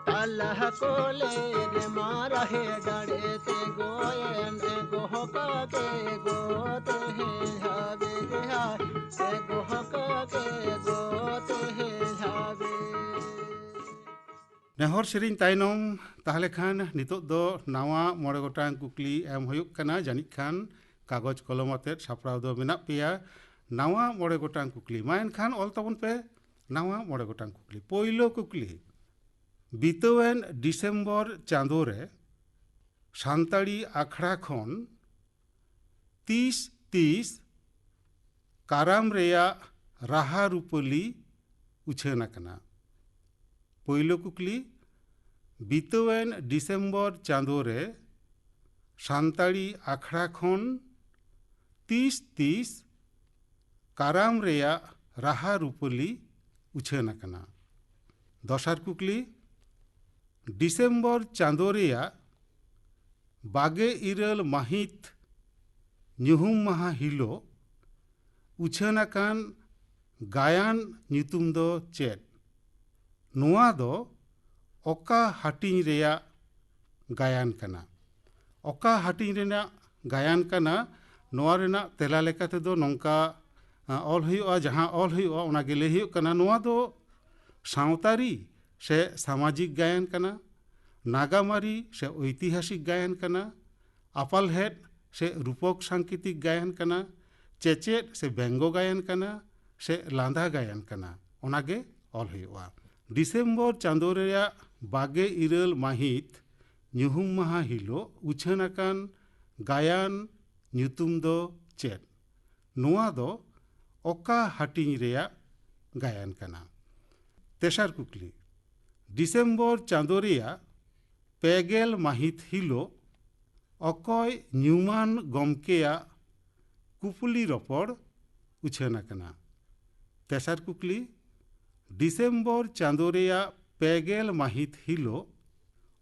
ᱛᱟᱞᱟ ᱠᱚᱞᱮ ᱨᱮ ᱢᱟᱨᱟᱦᱮ ᱰᱟᱲᱮ ᱛᱮ ᱜᱚᱭᱮᱱ ᱜᱚᱦᱚᱠᱟ ᱠᱮ ᱜᱚ ᱛᱮᱦᱮᱧ ᱦᱟᱵᱤᱡ ᱦᱟ, ᱮ ᱜᱚᱦᱚᱠᱟ ᱠᱮ ᱜᱚ ᱛᱮᱦᱮᱧ ᱦᱟᱵᱤᱡ᱾ ᱱᱮᱦᱚᱨ ᱥᱮᱨᱮᱧ ᱛᱟᱭᱱᱚᱢ, ᱛᱟᱦᱞᱮ ᱠᱷᱟᱱ ᱱᱤᱛᱚᱜ ᱫᱚ ᱱᱟᱣᱟ ᱢᱚᱬᱮ ᱜᱚᱴᱟᱝ ᱠᱩᱠᱞᱤ ᱮᱢ ᱦᱩᱭᱩᱜ ᱠᱟᱱᱟ᱾ ᱡᱟᱹᱱᱤᱡ ᱠᱷᱟᱱ ᱠᱟᱜᱚᱡᱽ ᱠᱚᱞᱚᱢ ᱟᱛᱮᱫ ᱥᱟᱯᱲᱟᱣ ᱫᱚ ᱢᱮᱱᱟᱜ ᱯᱮᱭᱟ᱾ ᱱᱟᱣᱟ ᱢᱚᱬᱮ ᱜᱚᱴᱟᱝ ᱠᱩᱠᱞᱤ, ᱢᱟ ᱮᱱᱠᱷᱟᱱ ᱚᱞ ᱛᱟᱵᱚᱱ ᱯᱮ ᱱᱟᱣᱟ ᱢᱚᱬᱮ ᱜᱚᱴᱟᱝ ᱠᱩᱠᱞᱤ᱾ ᱯᱳᱭᱞᱳ ᱠᱩᱠᱞᱤ, ᱵᱤᱛᱟᱹᱣᱮᱱ ᱰᱤᱥᱮᱢᱵᱚᱨ ᱪᱟᱸᱫᱳ ᱨᱮ ᱥᱟᱱᱛᱟᱲᱤ ᱟᱠᱷᱲᱟ ᱠᱷᱚᱱ ᱛᱤᱥ ᱛᱤᱥ ᱠᱟᱨᱟᱢ ᱨᱮᱭᱟᱜ ᱨᱟᱦᱟ ᱨᱩᱯᱟᱹᱞᱤ ᱩᱪᱷᱟᱹᱱ ᱟᱠᱟᱱᱟ? ᱯᱳᱭᱞᱳ ᱠᱩᱠᱞᱤ, ᱵᱤᱛᱟᱹᱣᱮᱱ ᱰᱤᱥᱮᱢᱵᱚᱨ ᱪᱟᱸᱫᱳ ᱨᱮ ᱥᱟᱱᱛᱟᱲᱤ ᱟᱠᱷᱲᱟ ᱠᱷᱚᱱ ᱛᱤᱥ ᱛᱤᱥ ᱠᱟᱨᱟᱢ ᱨᱮᱭᱟᱜ ᱨᱟᱦᱟ ᱨᱩᱯᱟᱹᱞᱤ ᱩᱪᱷᱟᱹᱱ ᱟᱠᱟᱱᱟ? ᱫᱚᱥᱟᱨ ᱠᱩᱠᱞᱤ, ᱰᱤᱥᱮᱢᱵᱚᱨ ᱪᱟᱸᱫᱳ ᱨᱮᱭᱟᱜ ᱵᱟᱜᱮ ᱤᱨᱟᱹᱞ ᱢᱟᱹᱦᱤᱛ ᱧᱩᱦᱩᱢ ᱢᱟᱦᱟ ᱦᱤᱞᱳᱜ ᱩᱪᱷᱟᱹᱱ ᱟᱠᱟᱱ ᱜᱟᱭᱟᱱ ᱧᱩᱛᱩᱢ ᱫᱚ ᱪᱮᱫ? ᱱᱚᱣᱟ ᱫᱚ ᱚᱠᱟ ᱦᱟᱹᱴᱤᱧ ᱨᱮᱭᱟᱜ ᱜᱟᱭᱟᱱ ᱠᱟᱱᱟ? ᱚᱠᱟ ᱦᱟᱹᱴᱤᱧ ᱨᱮᱱᱟᱜ ᱜᱟᱭᱟᱱ ᱠᱟᱱᱟ? ᱱᱚᱣᱟ ᱨᱮᱱᱟᱜ ᱛᱮᱞᱟ ᱞᱮᱠᱟ ᱛᱮᱫᱚ ᱱᱚᱝᱠᱟ, ᱟ, ᱚᱞ ᱦᱩᱭᱩᱜᱼᱟ, ᱡᱟᱦᱟᱸ ᱚᱞ ᱦᱩᱭᱩᱜᱼᱟ, ᱚᱱᱟ ᱜᱮ ᱞᱟᱹᱭ ᱦᱩᱭᱩᱜ ᱠᱟᱱᱟ, ᱱᱚᱣᱟ ᱫᱚ ᱥᱟᱶᱛᱟᱨᱤ ᱥᱮ ᱥᱟᱢᱟᱡᱤᱠ ᱜᱟᱭᱟᱱ ᱠᱟᱱᱟ, ᱱᱟᱜᱟᱢᱟᱹᱨᱤ ᱥᱮ ᱳᱭᱛᱤᱦᱟᱥᱤᱠ ᱜᱟᱭᱟᱱ ᱠᱟᱱᱟ, ᱟᱯᱟᱞᱦᱮᱫ ᱥᱮ ᱨᱩᱯᱚᱠ ᱥᱟᱝᱠᱮᱛᱤᱠ ᱜᱟᱭᱟᱱ ᱠᱟᱱᱟ, ᱪᱮᱪᱮᱫ ᱥᱮ ᱵᱮᱝᱜᱚ ᱜᱟᱭᱟᱱ ᱠᱟᱱᱟ, ᱥᱮ ᱞᱟᱸᱫᱟ ᱜᱟᱭᱟᱱ ᱠᱟᱱᱟ, ᱚᱱᱟ ᱜᱮ ᱚᱞ ᱦᱩᱭᱩᱜᱼᱟ᱾ ᱰᱤᱥᱮᱢᱵᱚᱨ ᱪᱟᱸᱫᱳ ᱨᱮᱭᱟᱜ ᱵᱟᱜᱮ ᱤᱨᱟᱹᱞ ᱢᱟᱹᱦᱤᱛ ᱧᱩᱦᱩᱢ ᱢᱟᱦᱟ ᱦᱤᱞᱳᱜ ᱩᱪᱷᱟᱹᱱ ᱟᱠᱟᱱ ᱜᱟᱭᱟᱱ ᱧᱩᱛᱩᱢ ᱫᱚ ᱪᱮᱫ? ᱱᱚᱣᱟ ᱫᱚ ᱚᱠᱟ ᱦᱟᱹᱴᱤᱧ ᱨᱮᱭᱟᱜ ᱜᱟᱭᱟᱱ ᱠᱟᱱᱟ? ᱛᱮᱥᱟᱨ ᱠᱩᱠᱞᱤ, ᱰᱤᱥᱮᱢᱵᱚᱨ ᱪᱟᱸᱫᱳ ᱨᱮᱭᱟᱜ ᱯᱮᱜᱮᱞ ᱢᱟᱹᱦᱤᱛ ᱦᱤᱞᱳᱜ ᱚᱠᱚᱭ ᱧᱩᱢᱟᱱ ᱜᱚᱢᱠᱮᱭᱟᱜ ᱠᱩᱯᱩᱞᱤ ᱨᱚᱯᱚᱲ ᱩᱪᱷᱟᱹᱱ ᱟᱠᱟᱱᱟ? ᱛᱮᱥᱟᱨ ᱠᱩᱠᱞᱤ, ᱰᱤᱥᱮᱢᱵᱚᱨ ᱪᱟᱸᱫᱳ ᱨᱮᱭᱟᱜ ᱯᱮᱜᱮᱞ ᱢᱟᱹᱦᱤᱛ ᱦᱤᱞᱳᱜ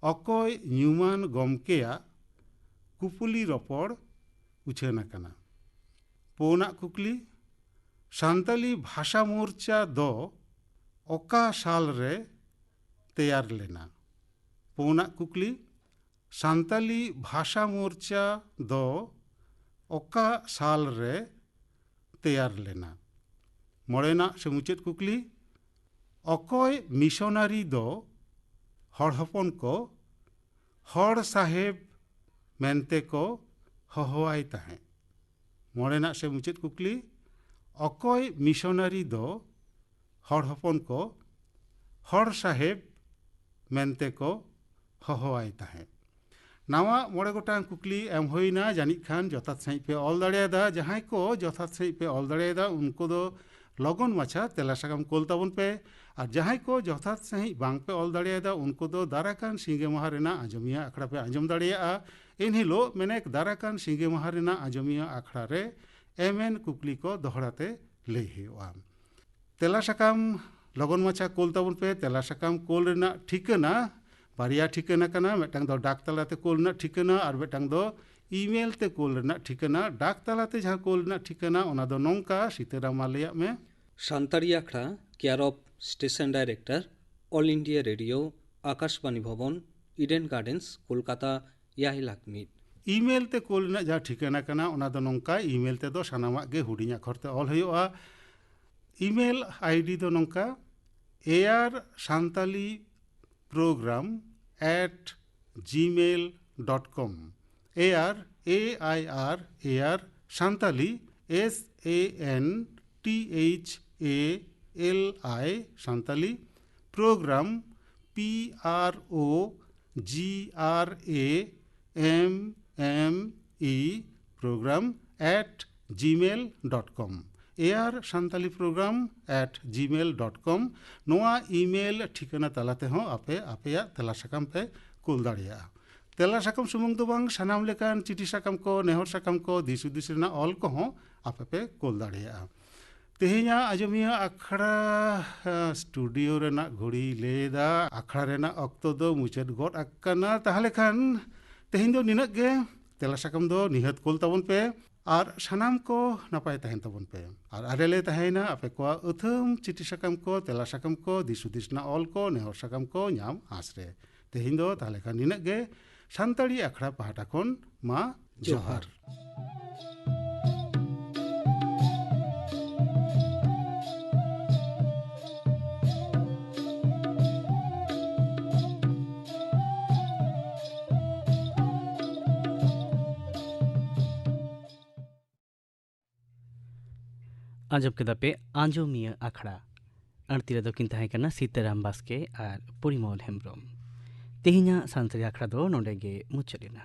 ᱚᱠᱚᱭ ᱧᱩᱢᱟᱱ ᱜᱚᱢᱠᱮᱭᱟᱜ ᱠᱩᱯᱩᱞᱤ ᱨᱚᱯᱚᱲ ᱩᱪᱷᱟᱹᱱ ᱟᱠᱟᱱᱟ? ᱯᱩᱱᱟᱜ ᱠᱩᱠᱞᱤ, ᱥᱟᱱᱛᱟᱞᱤ ᱵᱷᱟᱥᱟ ᱢᱳᱨᱪᱟ ᱫᱚ ᱚᱠᱟ ᱥᱟᱞ ᱨᱮ ᱛᱮᱭᱟᱨ ᱞᱮᱱᱟ? ᱯᱩᱱᱟᱜ ᱠᱩᱠᱞᱤ, ᱥᱟᱱᱛᱟᱞᱤ ᱵᱷᱟᱥᱟ ᱢᱳᱨᱪᱟ ᱫᱚ ᱚᱠᱟ ᱥᱟᱞ ᱨᱮ ᱛᱮᱭᱟᱨ ᱞᱮᱱᱟ? ᱢᱚᱬᱮᱱᱟᱜ ᱥᱮ ᱢᱩᱪᱟᱹᱫ ᱠᱩᱠᱞᱤ, ᱚᱠᱚᱭ ᱢᱤᱥᱚᱱᱟᱨᱤ ᱫᱚ ᱦᱚᱲ ᱦᱚᱯᱚᱱ ᱠᱚ ᱦᱚᱲ ᱥᱟᱦᱮᱵᱽ ᱢᱮᱱᱛᱮ ᱠᱚ ᱦᱚᱦᱚᱣᱟᱭ ᱛᱟᱦᱮᱸᱫ? ᱢᱚᱬᱮᱱᱟᱜ ᱥᱮ ᱢᱩᱪᱟᱹᱫ ᱠᱩᱠᱞᱤ, ᱚᱠᱚᱭ ᱢᱤᱥᱚᱱᱟᱨᱤ ᱫᱚ ᱦᱚᱲ ᱦᱚᱯᱚᱱ ᱠᱚ ᱦᱚᱲ ᱥᱟᱦᱮᱵᱽ ᱢᱮᱱᱛᱮ ᱠᱚ ᱦᱚᱦᱚᱣᱟᱭ ᱛᱟᱦᱮᱸᱫ? ᱱᱟᱣᱟ ᱢᱚᱬᱮ ᱜᱚᱴᱟᱝ ᱠᱩᱠᱞᱤ ᱮᱢ ᱦᱩᱭᱱᱟ, ᱡᱟᱹᱱᱤᱡ ᱠᱷᱟᱱ ᱡᱚᱛᱷᱟᱛ ᱥᱟᱺᱦᱤᱡ ᱯᱮ ᱚᱞ ᱫᱟᱲᱮᱭᱟᱫᱟ᱾ ᱡᱟᱦᱟᱸᱭ ᱠᱚ ᱡᱚᱛᱷᱟᱛ ᱥᱟᱺᱦᱤᱡ ᱯᱮ ᱚᱞ ᱫᱟᱲᱮᱭᱟᱫᱟ, ᱩᱱᱠᱩ ᱫᱚ ᱞᱚᱜᱚᱱ ᱢᱟᱪᱷᱟ ᱛᱮᱞᱟ ᱥᱟᱠᱟᱢ ᱠᱳᱞ ᱛᱟᱵᱚᱱ ᱯᱮ᱾ ᱟᱨ ᱡᱟᱦᱟᱸᱭ ᱠᱚ ᱡᱚᱛᱷᱟᱛ ᱥᱟᱺᱦᱤᱡ ᱵᱟᱝ ᱯᱮ ᱚᱞ ᱫᱟᱲᱮᱭᱟᱫᱟ, ᱩᱱᱠᱩ ᱫᱚ ᱫᱟᱨᱟᱭ ᱠᱟᱱ ᱥᱤᱸᱜᱮ ᱢᱟᱦᱟ ᱨᱮᱱᱟᱜ ᱟᱸᱡᱚᱢᱤᱭᱟᱹ ᱟᱠᱷᱲᱟ ᱯᱮ ᱟᱸᱡᱚᱢ ᱫᱟᱲᱮᱭᱟᱜᱼᱟ᱾ ᱮᱱ ᱦᱤᱞᱳᱜ ᱢᱮᱱᱮᱠ ᱫᱟᱨᱟᱭ ᱠᱟᱱ ᱥᱤᱸᱜᱮ ᱢᱟᱦᱟ ᱨᱮᱱᱟᱜ ᱟᱸᱡᱚᱢᱤᱭᱟᱹ ᱟᱠᱷᱲᱟ ᱨᱮ ᱮᱢ ᱮᱱ ᱠᱩᱠᱞᱤ ᱠᱚ ᱫᱚᱦᱲᱟ ᱛᱮ ᱞᱟᱹᱭ ᱦᱩᱭᱩᱜᱼᱟ᱾ ᱛᱮᱞᱟ ᱥᱟᱠᱟᱢ ᱞᱚᱜᱚᱱ ᱢᱟᱪᱷᱟ ᱠᱳᱞ ᱛᱟᱵᱚᱱ ᱯᱮ᱾ ᱛᱮᱞᱟ ᱥᱟᱠᱟᱢ ᱠᱳᱞ ᱨᱮᱱᱟᱜ ᱴᱷᱤᱠᱟᱹᱱᱟ ᱵᱟᱨᱭᱟ ᱴᱷᱤᱠᱟᱹᱱᱟ ᱠᱟᱱᱟ, ᱢᱤᱫᱴᱟᱝ ᱫᱚ ᱰᱟᱠ ᱛᱟᱞᱟᱛᱮ ᱠᱳᱞ ᱨᱮᱱᱟᱜ ᱴᱷᱤᱠᱟᱹᱱᱟ ᱟᱨ ᱢᱤᱫᱴᱟᱝ ᱫᱚ ᱤᱢᱮᱞ ᱛᱮ ᱠᱳᱞ ᱨᱮᱱᱟᱜ ᱴᱷᱤᱠᱟᱹᱱᱟ, ᱰᱟᱠ ᱛᱟᱞᱟᱛᱮ ᱡᱟᱦᱟᱸ ᱠᱳᱞ ᱨᱮᱱᱟᱜ ᱴᱷᱤᱠᱟᱹᱱᱟ, ᱚᱱᱟ ᱫᱚ ᱱᱚᱝᱠᱟ, ᱥᱤᱛᱟᱹᱨᱟᱢ, ᱢᱟ ᱞᱟᱹᱭᱟᱜ ᱢᱮ᱾ ᱥᱟᱱᱛᱟᱲᱤ ᱟᱠᱷᱲᱟ, care of Station Director, All India Radio, Akashvani Bhavan, Eden gardens, Kolkata, ᱮᱭᱟᱭ ᱞᱟᱠᱷ ᱢᱤᱫ᱾ ᱤᱢᱮᱞ ᱛᱮ ᱠᱳᱞ ᱨᱮᱱᱟᱜ ᱡᱟᱦᱟᱸ ᱴᱷᱤᱠᱟᱹᱱᱟ ᱠᱟᱱᱟ, ᱚᱱᱟ ᱫᱚ ᱱᱚᱝᱠᱟ, ᱤᱢᱮᱞ ᱛᱮᱫᱚ ᱥᱟᱱᱟᱢᱟᱜ ᱜᱮ ᱦᱩᱰᱤᱧ ᱟᱠᱷᱚᱨ ᱛᱮ ᱚᱞ ᱦᱩᱭᱩᱜᱼᱟ᱾ ᱤᱢᱮᱞ ᱟᱭᱰᱤ ᱫᱚ ᱱᱚᱝᱠᱟ, air santali program at gmail dot com, air, A I R, air, santali, S A N T H A L I, santali, program, P R O G R A M M E, program at gmail dot com, air santali program at gmail dot com᱾ ᱱᱚᱣᱟ email ᱴᱷᱤᱠᱟᱹᱱᱟ ᱛᱟᱞᱟ ᱛᱮᱦᱚᱸ ᱟᱯᱮ ᱟᱯᱮᱭᱟᱜ ᱛᱮᱞᱟ ᱥᱟᱠᱟᱢ ᱯᱮ ᱠᱩᱞ ᱫᱟᱲᱮᱭᱟᱜᱼᱟ᱾ ᱛᱮᱞᱟ ᱥᱟᱠᱟᱢ ᱥᱩᱢᱩᱝ ᱫᱚ ᱵᱟᱝ, ᱥᱟᱱᱟᱢ ᱞᱮᱠᱟᱱ ᱪᱤᱴᱷᱤ ᱥᱟᱠᱟᱢ ᱠᱚ, ᱱᱮᱦᱚᱨ ᱥᱟᱠᱟᱢ ᱠᱚ, ᱫᱤᱥ ᱦᱩᱫᱤᱥ ᱨᱮᱱᱟᱜ ᱚᱞ ᱠᱚᱦᱚᱸ ᱟᱯᱮ ᱯᱮ ᱠᱩᱞ ᱫᱟᱲᱮᱭᱟᱜᱼᱟ᱾ ᱛᱮᱦᱮᱧᱟᱜ ᱟᱸᱡᱚᱢᱤᱭᱟᱹ ᱟᱠᱷᱲᱟ, ᱟ, ᱥᱴᱩᱰᱤᱭᱳ ᱨᱮᱱᱟᱜ ᱜᱷᱩᱲᱤᱭ ᱞᱟᱹᱭᱮᱫᱟ, ᱟᱠᱷᱲᱟ ᱨᱮᱱᱟᱜ ᱚᱠᱛᱚ ᱫᱚ ᱢᱩᱪᱟᱹᱫ ᱜᱚᱫ ᱟᱠᱟᱱᱟ᱾ ᱛᱟᱦᱚᱞᱮ ᱠᱷᱟᱱ ᱛᱮᱦᱮᱧ ᱫᱚ ᱱᱤᱱᱟᱹᱜ ᱜᱮ᱾ ᱛᱮᱞᱟ ᱥᱟᱠᱟᱢ ᱫᱚ ᱱᱤᱦᱟᱹᱛ ᱠᱩᱞ ᱛᱟᱵᱚᱱ ᱯᱮ ᱟᱨ ᱥᱟᱱᱟᱢ ᱠᱚ ᱱᱟᱯᱟᱭ ᱛᱟᱦᱮᱱ ᱛᱟᱵᱚᱱ ᱯᱮ᱾ ᱟᱨ ᱟᱞᱮ ᱞᱮ ᱛᱟᱦᱮᱸᱭᱮᱱᱟ ᱟᱯᱮ ᱠᱚᱣᱟᱜ ᱟᱹᱛᱷᱟᱹᱢ ᱪᱤᱴᱷᱤ ᱥᱟᱠᱟᱢ ᱠᱚ, ᱛᱮᱞᱟ ᱥᱟᱠᱟᱢ ᱠᱚ, ᱫᱤᱥ ᱦᱩᱫᱤᱥ ᱨᱮᱱᱟᱜ ᱚᱞ ᱠᱚ, ᱱᱮᱦᱚᱨ ᱥᱟᱠᱟᱢ ᱠᱚ ᱧᱟᱢ ᱟᱸᱥ ᱨᱮ᱾ ᱛᱮᱦᱮᱧ ᱫᱚ ᱛᱟᱦᱚᱞᱮ ᱠᱷᱟᱱ ᱱᱤᱱᱟᱹᱜ ᱜᱮ᱾ ᱥᱟᱱᱛᱟᱲᱤ ᱟᱠᱷᱲᱟ ᱯᱟᱦᱴᱟ ᱠᱷᱚᱱ ᱢᱟ ᱡᱚᱦᱟᱨ᱾ ᱡᱚᱦᱟᱨ᱾ ᱟᱸᱡᱚᱢ ᱠᱮᱫᱟ ᱯᱮ ᱟᱸᱡᱚᱢᱤᱭᱟᱹ ᱟᱠᱷᱲᱟ᱾ ᱟᱹᱲᱛᱤ ᱨᱮᱫᱚ ᱠᱤᱱ ᱛᱟᱦᱮᱸ ᱠᱟᱱᱟ ᱥᱤᱛᱟᱹᱨᱟᱢ ᱵᱟᱥᱠᱮ ᱟᱨ ᱯᱚᱨᱤᱢᱚᱞ ᱦᱮᱢᱵᱨᱚᱢ᱾ ᱛᱮᱦᱮᱧᱟᱜ ᱥᱟᱱᱛᱟᱲᱤ ᱟᱠᱷᱲᱟ ᱫᱚ ᱱᱚᱰᱮ ᱜᱮ ᱢᱩᱪᱟᱹᱫ ᱮᱱᱟ᱾